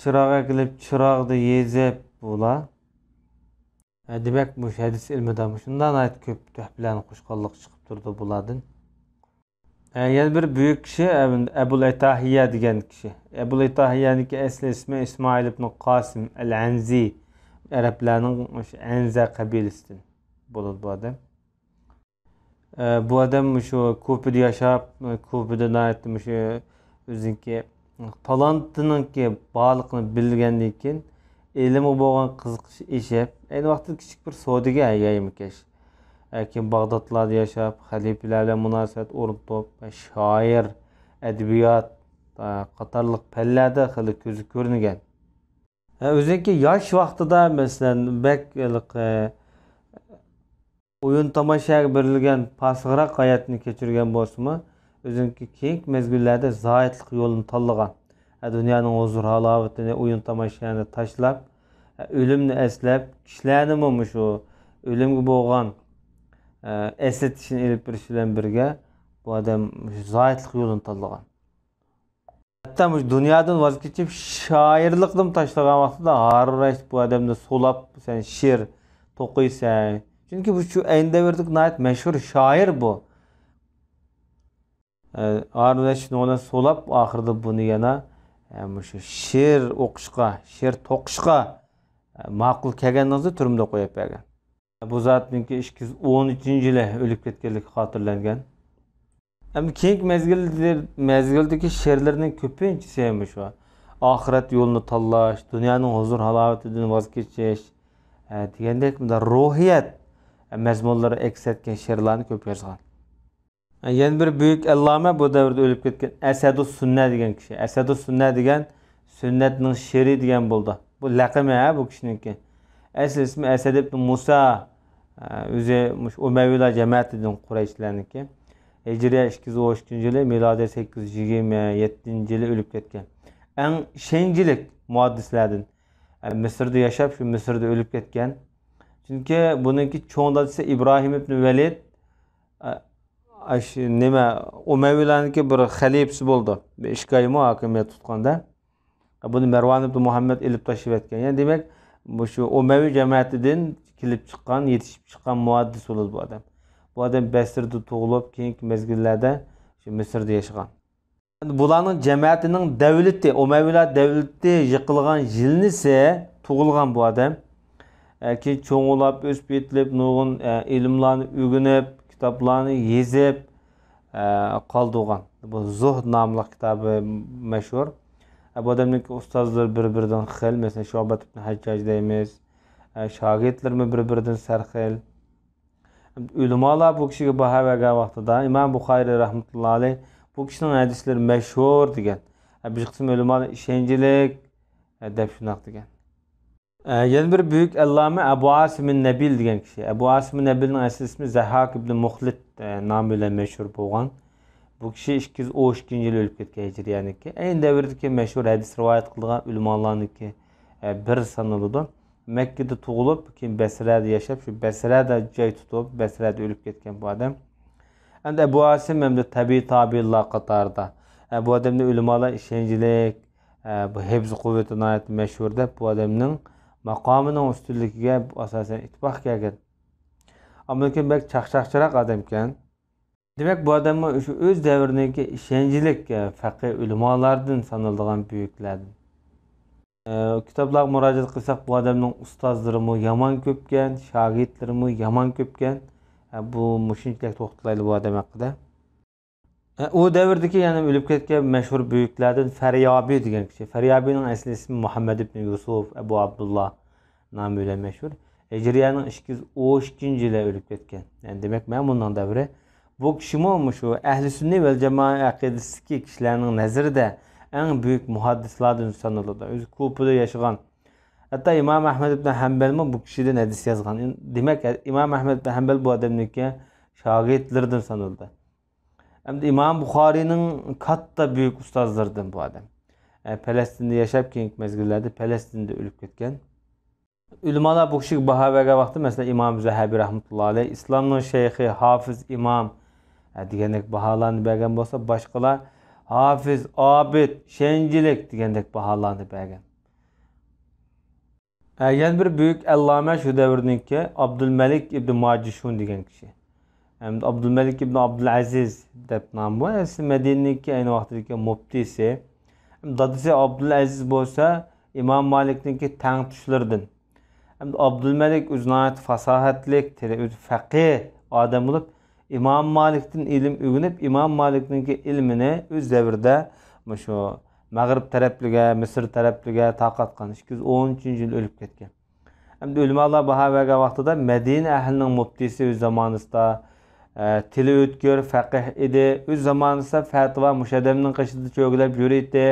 چىراغ ئەكېلىپ، چىراغدا يېزىپ بۇلار. ئە، دېمەك، مۇشۇ ھەدىس ئىلمىدا مۇشۇنداق ناھايىتى كۆپ تۆھپىلەرنى قوشقانلىقى چىقىپ تۇرىدۇ بۇلاردىن. ئە، يەنە بىر بۈيۈك كىشى، ئە، ئەبۇل ئەتاھىيە دېگەن كىشى. ئەبۇل ئەتاھىيەنىڭكى ئەسلى ئىسمى ئىسمائىل ئىبن قاسىم ئەل ئەنزى. ئەرەبلەرنىڭ مۇشۇ ئەنزە قەبىلىسىدىن بولىدۇ بۇ ئادەم. ئە، بۇ ئادەم مۇشۇ كۇفىدا ياشاپ، كۇفىدا ناھايىتى مۇشۇ ئۆزىنىڭكى تالانتىنىڭكى بارلىقىنى بىلگەندىن كېيىن، ئىلىمغا بولغان قىزىقىشى ئېشىپ، ئەينى ۋاقىتتا كىچىك بىر سودىگەر يايمىكەش. ئە، كېيىن باغدادلاردا ياشاپ، خەلىپىلەر بىلەن مۇناسىۋەت ئورنىتىپ، شائىر، ئەدەبىيات، ئە، قاتارلىق پەنلەردە خېلى كۆزى كۆرۈنگەن. ھە، ئۆزىنىڭكى ياش ۋاقتىدا، مەسىلەن، بەك ھېلىقى ئويۇن تاماشاگە بېرىلگەن پاسىقراق ھاياتنى كەچۈرگەن بولسىمۇ، ئۆزىنىڭكى كېيىنكى مەزگىللەردە زاھىتلىق يولىنى تاللىغان. ھە، دۇنيانىڭ ھۇزۇر-ھالاۋىتىنى، ئويۇن تاماشانى تاشلاپ، ھە، ئۆلۈمنى ئەسلەپ، كىشىلەرنىمۇ مۇشۇ ئۆلۈمگە بولغان، ھە، ئەسلىتىشنى ئېلىپ بېرىش بىلەن بىرگە، بۇ ئادەم مۇشۇ زاھىتلىق يولىنى تاللىغان. ھەتتا مۇشۇ دۇنيادىن ۋاز كېچىپ، شائىرلىقنىمۇ تاشلىغان ۋاقتىدا ھارۇن رەشىد بۇ ئادەمنى سولاپ، «سەن شېئىر توقۇيسەن.» چۈنكى بۇ شۇ ئەينى دەۋردىكى ناھايىتى مەشھۇر شائىر بۇ. ئە، ھارۇن رەشىدنى ئۇنى سولاپ، ئاخىرىدا بۇنى يەنە، ئە، مۇشۇ شېئىر ئوقۇشقا، شېئىر توقۇشقا، ئە، ماقۇل كەلگەنلىكى ئۈچۈن تۈرمىدە قويۇپ بەرگەن. بۇ زاتنىڭكى ئىككى يۈز ئون ئۈچىنچى يىلى ئۆلۈپ كەتكەنلىكى خاتىرىلەنگەن. ئەمما كېيىنكى مەزگىل-، مەزگىلدىكى شېئىرلىرىنىڭ كۆپىنچىسى مۇشۇ ئاخىرەت يولىنى تاللاش، دۇنيانىڭ ھۇزۇر-ھالاۋىتىدىن ۋاز كېچىش، ئە، دېگەندەك مۇنداق روھىيەت، ئە، مەزمۇنلىرى ئەكس ئەتكەن شېئىرلارنى كۆپ يازغان. يەنە بىر بۈيۈك ئەللامە، بۇ دەۋردە ئۆلۈپ كەتكەن ئەسەدۇس سۈننە دېگەن كىشى. ئەسەدۇس سۈننە دېگەن سۈننەتنىڭ شېرى دېگەن بولىدۇ. بۇ لەقىمى ھە بۇ كىشىنىڭكى. ئەسلى ئىسمى ئەسەد ئىبن مۇسا. ئۆزى مۇشۇ ئۇمەۋىيلار جەمەتىدىن، قۇرەيشلەرنىڭكى. ھىجرىيە ئىككى يۈز ئون ئۈچىنچى يىلى، مىلادىيە سەككىز يۈز يىگىرمە يەتتىنچى يىلى ئۆلۈپ كەتكەن. ئەڭ ئىشەنچلىك مۇھەددىسلەردىن. مىسىردا ياشاپ، شۇ مىسىردا ئۆلۈپ كەتكەن. چۈنكى بۇنىڭكى چوڭ دادىسى ئىبراھىم ئىبن ۋەلىد، ئە، ئاش-، نېمە، ئۇمەۋىيلارنىڭكى بىر خەلىپىسى بولىدۇ. بىر ئىككى ئايمۇ ھاكىمىيەت تۇتقاندا. بۇنى مەرۋان ئىبن مۇھەممەد ئېلىپ تاشلىۋەتكەن. يەنى دېمەك، مۇشۇ ئۇمەۋى جەمەتىدىن كېلىپ چىققان، يېتىشىپ چىققان مۇھەددىس بولىدۇ بۇ ئادەم. بۇ ئادەم بەسرىدە تۇغۇلۇپ، كېيىنكى مەزگىللەردە شۇ مىسىردا ياشىغان. بۇلارنىڭ جەمەتىنىڭ دەۋلىتى، ئۇمەۋىلار دەۋلىتى يىقىلغان يىلنىسى تۇغۇلغان بۇ ئادەم. ئە، كېيىن چوڭلاپ، ئۆسۈپ يېتىلىپ، نۇرغۇن، ئە، ئىلىملارنى ئۆگىنىپ، كىتابلارنى يېزىپ، ئە، قالدۇرغان. بۇ زۇھد ناملىق كىتابى مەشھۇر. ئە، بۇ ئادەمنىڭ ئۇستازلىرى بىر-بىرىدىن خىل. مەسىلەن، شۇئبەت ئىبن ھەججاج دەيمىز. ئە، شاگىرتلىرىمۇ بىر-بىرىدىن سەرخىل. ئۆلىمالار بۇ كىشىگە باھا بەرگەن ۋاقتىدا ئىمام بۇخارىي رەھمەتۇللا ئەلەيھ بۇ كىشىنىڭ ھەدىسلىرى مەشھۇر دېگەن. بىر قىسىم ئۆلىمالار ئىشەنچلىك دەپ شۇنداق دېگەن. يەنە بىر بۈيۈك ئەللامە ئەبۇ ئاسىم نەبىل دېگەن كىشى. ئەبۇ ئاسىم نەبىلنىڭ ئەسلى ئىسمى زەھھاك ئىبن مۇخلىد نامى بىلەن مەشھۇر بولغان. بۇ كىشى ئىككى يۈز ئون ئىككىنچى يىلى ئۆلۈپ كەتكەن ھىجرىيەنىڭكى. ئەينى دەۋردىكى مەشھۇر ھەدىس رىۋايەت قىلىدىغان ئۆلىمالارنىڭكى بىرى سانىلىدۇ. مەككىدە تۇغۇلۇپ، كېيىن بەسرەدە ياشاپ، شۇ بەسرەدە جاي تۇتۇپ، بەسرەدە ئۆلۈپ كەتكەن بۇ ئادەم. ئەمدى ئەبۇ ئاسىم ھەمدە تەبىئىي تابىئىنلار قاتارىدا. ئە، بۇ ئادەمنى ئۆلىمالار ئىشەنچلىك، ئە، بۇ ھىفز قۇۋۋىتى ناھايىتى مەشھۇر دەپ، بۇ ئادەمنىڭ ماقامىنىڭ ئۈستۈنلۈكىگە ئاساسەن ئىتتىپاق كەلگەن. ئەمما لېكىن بەك چاقچاقچىراق ئادەمكەن. دېمەك، بۇ ئادەممۇ شۇ ئۆز دەۋرىنىڭكى ئىشەنچلىك، ئە، فەقىھ ئۆلىمالاردىن سانىلىدىغان بۈيۈكلەردىن. ئە، كىتابلارغا مۇراجىئەت قىلساق، بۇ ئادەمنىڭ ئۇستازلىرىمۇ يامان كۆپكەن، شاگىرتلىرىمۇ يامان كۆپكەن. ئە، بۇ مۇشۇنچىلىك توختىلايلى بۇ ئادەم ھەققىدە. ئە، ئۇ دەۋردىكى يەنە ئۆلۈپ كەتكەن مەشھۇر بۈيۈكلەردىن فەريابى دېگەن كىشى. فەريابىنىڭ ئەسلى ئىسمى مۇھەممەد ئىبن يۈسۈف، ئەبۇ ئابدۇللا نامى بىلەن مەشھۇر. ھىجرىيەنىڭ ئىككى يۈز ئون ئىككىنچى يىلى ئۆلۈپ كەتكەن. يەنى دېمەك، مەمۇننىڭ دەۋرى. بۇ كىشىمۇ مۇشۇ ئەھلى سۈننە ۋەل جامائە ئەقىدىسىدىكى كىشىلەرنىڭ نەزىرىدە ئەڭ بۈيۈك مۇھەددىسلاردىن سانىلىدۇ. ئۆزى كۇپىدا ياشىغان. ھەتتا ئىمام ئەھمەد ئىبن ھەمبەلمۇ بۇ كىشىدىن ھەدىس يازغان. دېمەك، ئىمام ئەھمەد ئىبن ھەمبەل بۇ ئادەمنىڭكى شاگىرتلىرىدىن سانىلىدۇ. ئەمدى ئىمام بۇخارىينىڭ كاتتا بۈيۈك ئۇستازلىرىدىن بۇ ئادەم. ئە، پەلەستىندە ياشاپ، كېيىنكى مەزگىللەردە پەلەستىندە ئۆلۈپ كەتكەن. ئۆلىمالار بۇ كىشىگە باھا بەرگەن ۋاقتى، مەسىلەن، ئىمام زەھەبى رەھمەتۇللا ئەلەيھ، ئىسلامنىڭ شەيخى، ھافىز ئىمام، ئە، دېگەندەك باھالارنى بەرگەن بولسا، باشقىلار ھافىز، ئابىد، ئىشەنچلىك دېگەندەك باھالارنى بەرگەن. ئە، يەنە بىر بۈيۈك ئەللامە شۇ دەۋردىكى ئابدۇلمەلىك ئىبن ماجىشۇن دېگەن كىشى. ئەمدى ئابدۇلمەلىك ئىبن ئابدۇلئەزىز دەپ نامى بار. ئەسلى مەدىنىنىڭكى ئەينى ۋاقتىدىكى مۇپتىسى. دادىسى ئابدۇلئەزىز بولسا ئىمام مالىكنىڭكى تەڭتۇشلىرىدىن. ئەمدى ئابدۇلمەلىك ئۆزى ناھايىتى پاساھەتلىك، تىلى ئۆزى فەقىھ ئادەم بولۇپ، ئىمام مالىكتىن ئىلىم ئۆگىنىپ، ئىمام مالىكنىڭكى ئىلمىنى ئۆز دەۋرىدە مۇشۇ مەغرىب تەرەپلىرىگە، مىسىر تەرەپلىرىگە تارقاتقان. ئىككى يۈز ئون ئۈچىنچى يىلى ئۆلۈپ كەتكەن. ئەمدى ئۆلىمالار باھا بەرگەن ۋاقتىدا مەدىنە ئەھلىنىڭ مۇپتىسى ئۆز زامانىسىدا، ئە، تىلى ئۆتكۈر، فەقىھ ئىدى. ئۆز زامانىسىدا پەتىۋا مۇشۇ ئادەمنىڭ قېشىدا چۆگىلەپ يۈرىتى.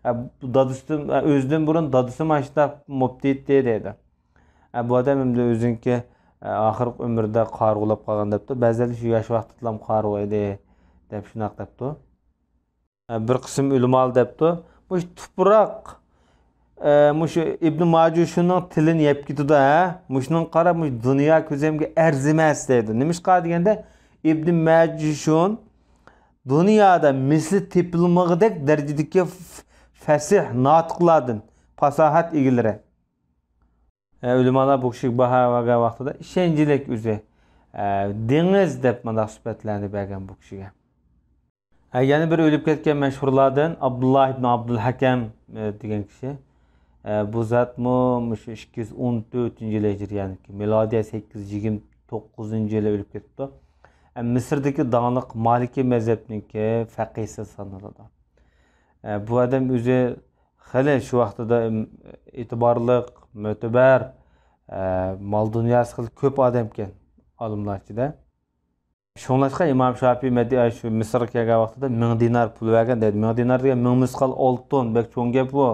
ئە، دادىسىدىن، ئە، ئۆزىدىن بۇرۇن دادىسىمۇ ئاشۇنداق مۇپتى ئىدى دەيدۇ. ئە، بۇ ئادەم ئەمدى ئۆزىنىڭكى، ئە، ئاخىرقى ئۆمرىدە قارىغۇلاپ قالغان دەپتۇ. بەزىلەر شۇ ياش ۋاقتىدىلا قارىغۇ ئىدى دەپ شۇنداق دەپتۇ. ئە، بىر قىسىم ئۆلىمالار دەپتۇ. مۇشۇ تۇپراق، ئە، مۇشۇ ئىبنى ماجۇشۇننىڭ تىلىنى يەپ كېتىدۇ، ھە؟ مۇشۇنىڭغا قاراپ، مۇشۇ دۇنيا كۆزەمگە ئەرزىمەس دەيدۇ. نېمىشقا دېگەندە، ئىبنى ماجۇشۇن دۇنيادا مىسلى تېپىلمىغۇدەك دەرىجىدىكى ف-، فەسىھ ناتىقلاردىن، پاساھەت ئىگىلىرى. ئە، ئۆلىمالار بۇ كىشىگە باھا بەرگەن ۋاقتىدا ئىشەنچلىك ئۆزى، ئە، دېڭىز دەپ مۇنداق سۈپەتلەرنى بەرگەن بۇ كىشىگە. ئە، يەنە بىر ئۆلۈپ كەتكەن مەشھۇرلاردىن ئابدۇللا ئىبن ئابدۇلھەكەم، ئە، دېگەن كىشى. ئە، بۇ زاتمۇ مۇشۇ ئىككى يۈز ئون تۆتىنچى يىلى ھىجرىيەنىڭكى، مىلادىيە سەككىز يۈز يىگىرمە توققۇزىنچى يىلى ئۆلۈپ كېتىپتۇ. ئە، مىسىردىكى داڭلىق مالىكىي مەزھەپنىڭكى فەقىھسى سانىلىدۇ. ئە، بۇ ئادەم ئۆزى خېلى شۇ ۋاقتىدا، ئىم، ئېتىبارلىق، مۆتىبەر، ئە، مال دۇنياسى خېلى كۆپ ئادەمكەن ئالىملار ئىچىدە. شۇڭلاشقا ئىمام شاپىي مەدى-، شۇ مىسىرغا كەلگەن ۋاقتىدا مىڭ دىنار پۇل بەرگەن دەيدۇ. مىڭ دىنار دېگەن مىڭ مىسقال ئالتۇن، بەك چوڭ گەپ بۇ.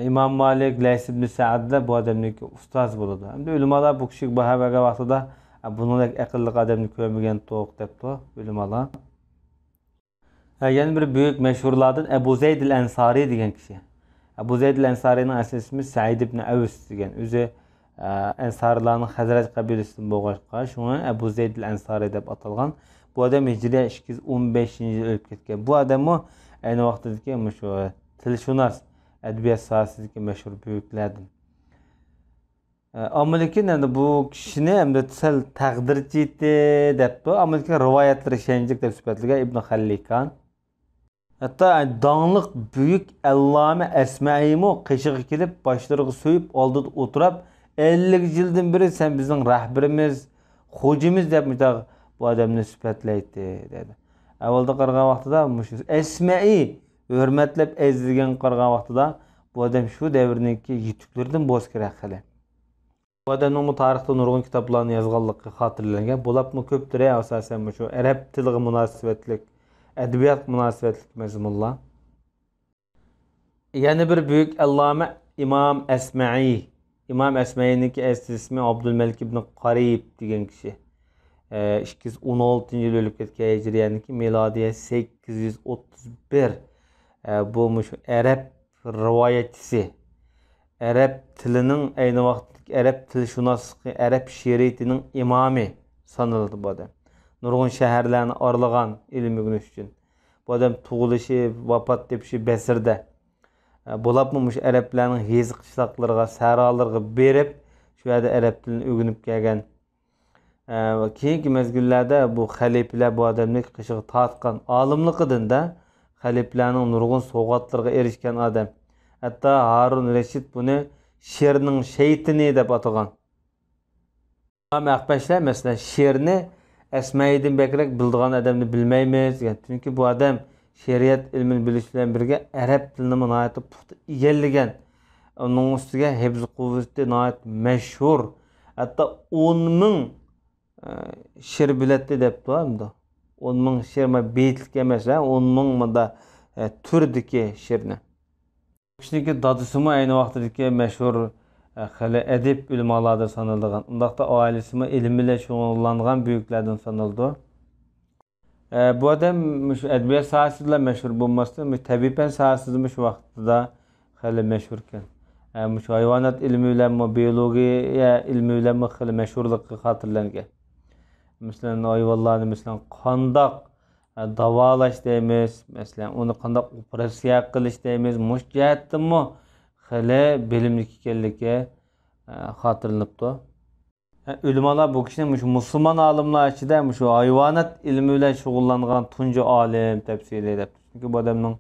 ئىمام مالىك، لەيس ئىبن سەئدلەر بۇ ئادەمنىڭكى ئۇستازى بولىدۇ. ئەمدى ئۆلىمالار بۇ كىشىگە باھا بەرگەن ۋاقتىدا، ئە، بۇنىڭدەك ئەقىللىق ئادەمنى كۆرمىگەنتۇق دەپتۇ ئۆلىمالار. ھە، يەنە بىر بۈيۈك مەشھۇرلاردىن ئەبۇ زەيد ئەل ئەنسارى دېگەن كىشى. ئەبۇ زەيد ئەل ئەنسارىنىڭ ئەسلى ئىسمى سەئىد ئىبن ئەۋس دېگەن. ئۆزى، ئە، ئەنسارىلارنىڭ خەزرەج قەبىلىسىدىن بولغاچقا، شۇڭا ئەبۇ زەيد ئەل ئەنسارى دەپ ئاتالغان. بۇ ئادەم ھىجرىيە ئىككى يۈز ئون بەشىنچى يىل ئۆلۈپ كەتكەن. بۇ ئادەممۇ ئەينى ۋاقتىدىكى مۇشۇ تىلشۇناس، ئەدەبىيات ساھەسىدىكى مەشھۇر بۈيۈكلەردىن. ئاممىلىكىن ئەمدى بۇ كىشىنى ئەمدى سەل تەقدىرچى ئىدى دەپتۇ. ئاممىلىكىن رىۋايەتلىرى ئىشەنچلىك دەپ سۈپەتلىگەن ئىبن خەللىكان. ھەتتا داڭلىق بۈيۈك ئەللامە ئەسمەئىمۇ قېشىغا كېلىپ، باشلىرىغا سۆيۈپ، ئالدىدا ئولتۇراپ، ئەللىك يىلدىن بېرى سەن بىزنىڭ رەھبىرىمىز، خوجىمىز دەپ مۇشۇنداق بۇ ئادەمنى سۈپەتلەيتتى، دەيدۇ. ئەۋۋالدا قارىغان ۋاقتىدا مۇشۇ ئەسمەئى ھۆرمەتلەپ ئەزىزلىگەنگە قارىغان ۋاقتىدا بۇ ئادەم شۇ دەۋرنىڭكى يېتۈكلىرىدىن بولسا كېرەك خېلى. بۇ ئادەمنىڭمۇ تارىختا نۇرغۇن كىتابلارنى يازغانلىقى خاتىرىلەنگەن. بولۇپمۇ كۆپلىرى ئاساسەن مۇشۇ ئەرەب تىلىغا مۇناسىۋەتلىك، ئەدەبىياتقا مۇناسىۋەتلىك مەزمۇنلار. يەنە بىر بۈيۈك ئەللامە ئىمام ئەسمەئى. ئىمام ئەسمەئىنىڭكى ئەسلى ئىسمى ئابدۇلمەلىك ئىبن قارىيىب دېگەن كىشى. ئىككى يۈز ئون ئالتىنچى يىل ئۆلۈپ كەتكەن، ھىجرىيەنىڭكى مىلادىيە سەككىز يۈز ئوتتۇز بىر. بۇ مۇشۇ ئەرەب رىۋايەتچىسى، ئەرەب تىلىنىڭ، ئەينى ۋاقىتتىكى ئەرەب تىلشۇناسلىقى، ئەرەب شېئىرىيىتىنىڭ ئىمامى سانىلىدۇ بۇ ئادەم. نۇرغۇن شەھەرلەرنى ئارىلىغان ئىلىم ئۆگىنىش ئۈچۈن. بۇ ئادەم تۇغۇلۇشى، ۋاپات تېپىشى بەسرىدە. بولۇپمۇ مۇشۇ ئەرەبلەرنىڭ يېزا قىشلاقلىرىغا، سەھرالىرىغا بېرىپ، شۇ يەردە ئەرەب تىلىنى ئۆگىنىپ كەلگەن. ئە، كېيىنكى مەزگىللەردە بۇ خەلىپىلەر بۇ ئادەمنى قېشىغا تارتقان. ئالىملىقىدىن-دە خەلىپىلەرنىڭ نۇرغۇن سوۋغاتلىرىغا ئېرىشكەن ئادەم. ھەتتا ھارۇن رەشىد بۇنى شىرنىڭ شەيتىنى دەپ ئاتىغان. ئەمما ئەخپەشلەر، مەسىلەن، شىرنى ئەسمەئىدىن بەكرەك بىلىدىغان ئادەمنى بىلمەيمىز دېگەن. چۈنكى بۇ ئادەم شېئىرىيەت ئىلمىنى بىلىش بىلەن بىرگە ئەرەب تىلىنىمۇ ناھايىتى پۇختا ئىگىلىگەن. ئۇنىڭ ئۈستىگە ھىفز قۇۋۋىتى ناھايىتى مەشھۇر. ھەتتا ئون مىڭ، ئە، شىر بىلەتتى دەپتۇ ئەمدى. ئون مىڭ شىر، ما، بېيىتلىك ئەمەس، ھە، ئون مىڭ مۇندا، ئە، تۈردىكى شىرنى. بۇ كىشىنىڭكى دادىسىمۇ ئەينى ۋاقتىدىكى مەشھۇر، ئە، خېلى ئەدىب ئۆلىمالاردىن سانىلىدىغان. ئۇنداقتا ئائىلىسىمۇ ئىلىم بىلەن شۇغۇللانغان بۈيۈكلەردىن سانىلىدۇ. ئە، بۇ ئادەم مۇشۇ ئەدەبىيات ساھەسىدىلا مەشھۇر بولماستىن، مۇشۇ تەبىئىي پەن ساھەسىدە مۇشۇ ۋاقتىدا خېلى مەشھۇركەن. ئە، مۇشۇ ھايۋانات ئىلمى بىلەنمۇ، بىيولوگىيە ئىلمى بىلەنمۇ خېلى مەشھۇرلۇقى خاتىرىلەنگەن. مەسىلەن، ھايۋانلارنى، مەسىلەن، قانداق، ئە، داۋالاش دەيمىز، مەسىلەن، ئۇنى قانداق ئوپېراتسىيە قىلىش دەيمىز، مۇشۇ جەھەتتىنمۇ خېلى بىلىملىك ئىكەنلىكى، ئە، خاتىرىلىنىپتۇ. ھە، ئۆلىمالار بۇ كىشىنى مۇشۇ مۇسۇلمان ئالىملار ئىچىدە مۇشۇ ھايۋانات ئىلمى بىلەن شۇغۇللانغان تۇنجى ئالىم، تەپسىلىي دەپتۇ. چۈنكى بۇ ئادەمنىڭ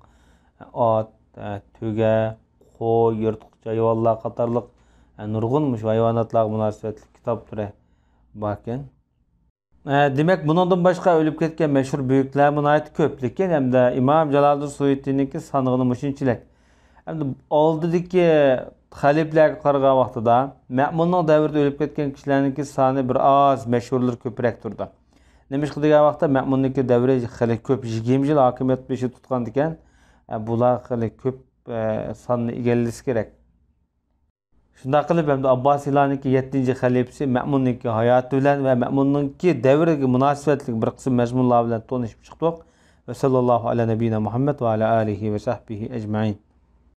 ئات، ھە، تۆگە، قوي، يىرتقۇچ ھايۋانلار قاتارلىق، ھە، نۇرغۇن مۇشۇ ھايۋاناتلارغا مۇناسىۋەتلىك كىتابلىرى باركەن. ھە، دېمەك، بۇنىڭدىن باشقا ئۆلۈپ كەتكەن مەشھۇر بۈيۈكلەرمۇ ناھايىتى كۆپ، لېكىن ھەمدە ئىمام جالالىدىن سۇيۇتىنىڭكى سانىغىنى مۇشۇنچىلىك. ئەمدى ئالدىدىكى خەلىپىلەرگە قارىغان ۋاقتىدا، مەمۇننىڭ دەۋرىدە ئۆلۈپ كەتكەن كىشىلەرنىڭكى سانى بىر ئاز، مەشھۇرلىرى كۆپرەك تۇرىدۇ. نېمىشقا دېگەن ۋاقىتتا، مەمۇننىڭكى دەۋرى خېلى كۆپ، يىگىرمە يىل ھاكىمىيەت بېشى تۇتقاندىكەن، ئە، بۇلار خېلى كۆپ، ئە، ساننى ئىگىلىشى كېرەك. شۇنداق قىلىپ، ئەمدى ئابباسىيلارنىڭكى يەتتىنچى خەلىپىسى مەمۇننىڭكى ھاياتى بىلەن ۋە مەمۇننىڭكى دەۋرىگە مۇناسىۋەتلىك بىر قىسىم مەزمۇنلار بىلەن تونۇشۇپ چىقتۇق. ۋە ساللاللاھۇ ئەلا نەبىينا مۇھەممەد ۋە ئەلا ئالىھى ۋە سەھبىھى ئەجمەئىن.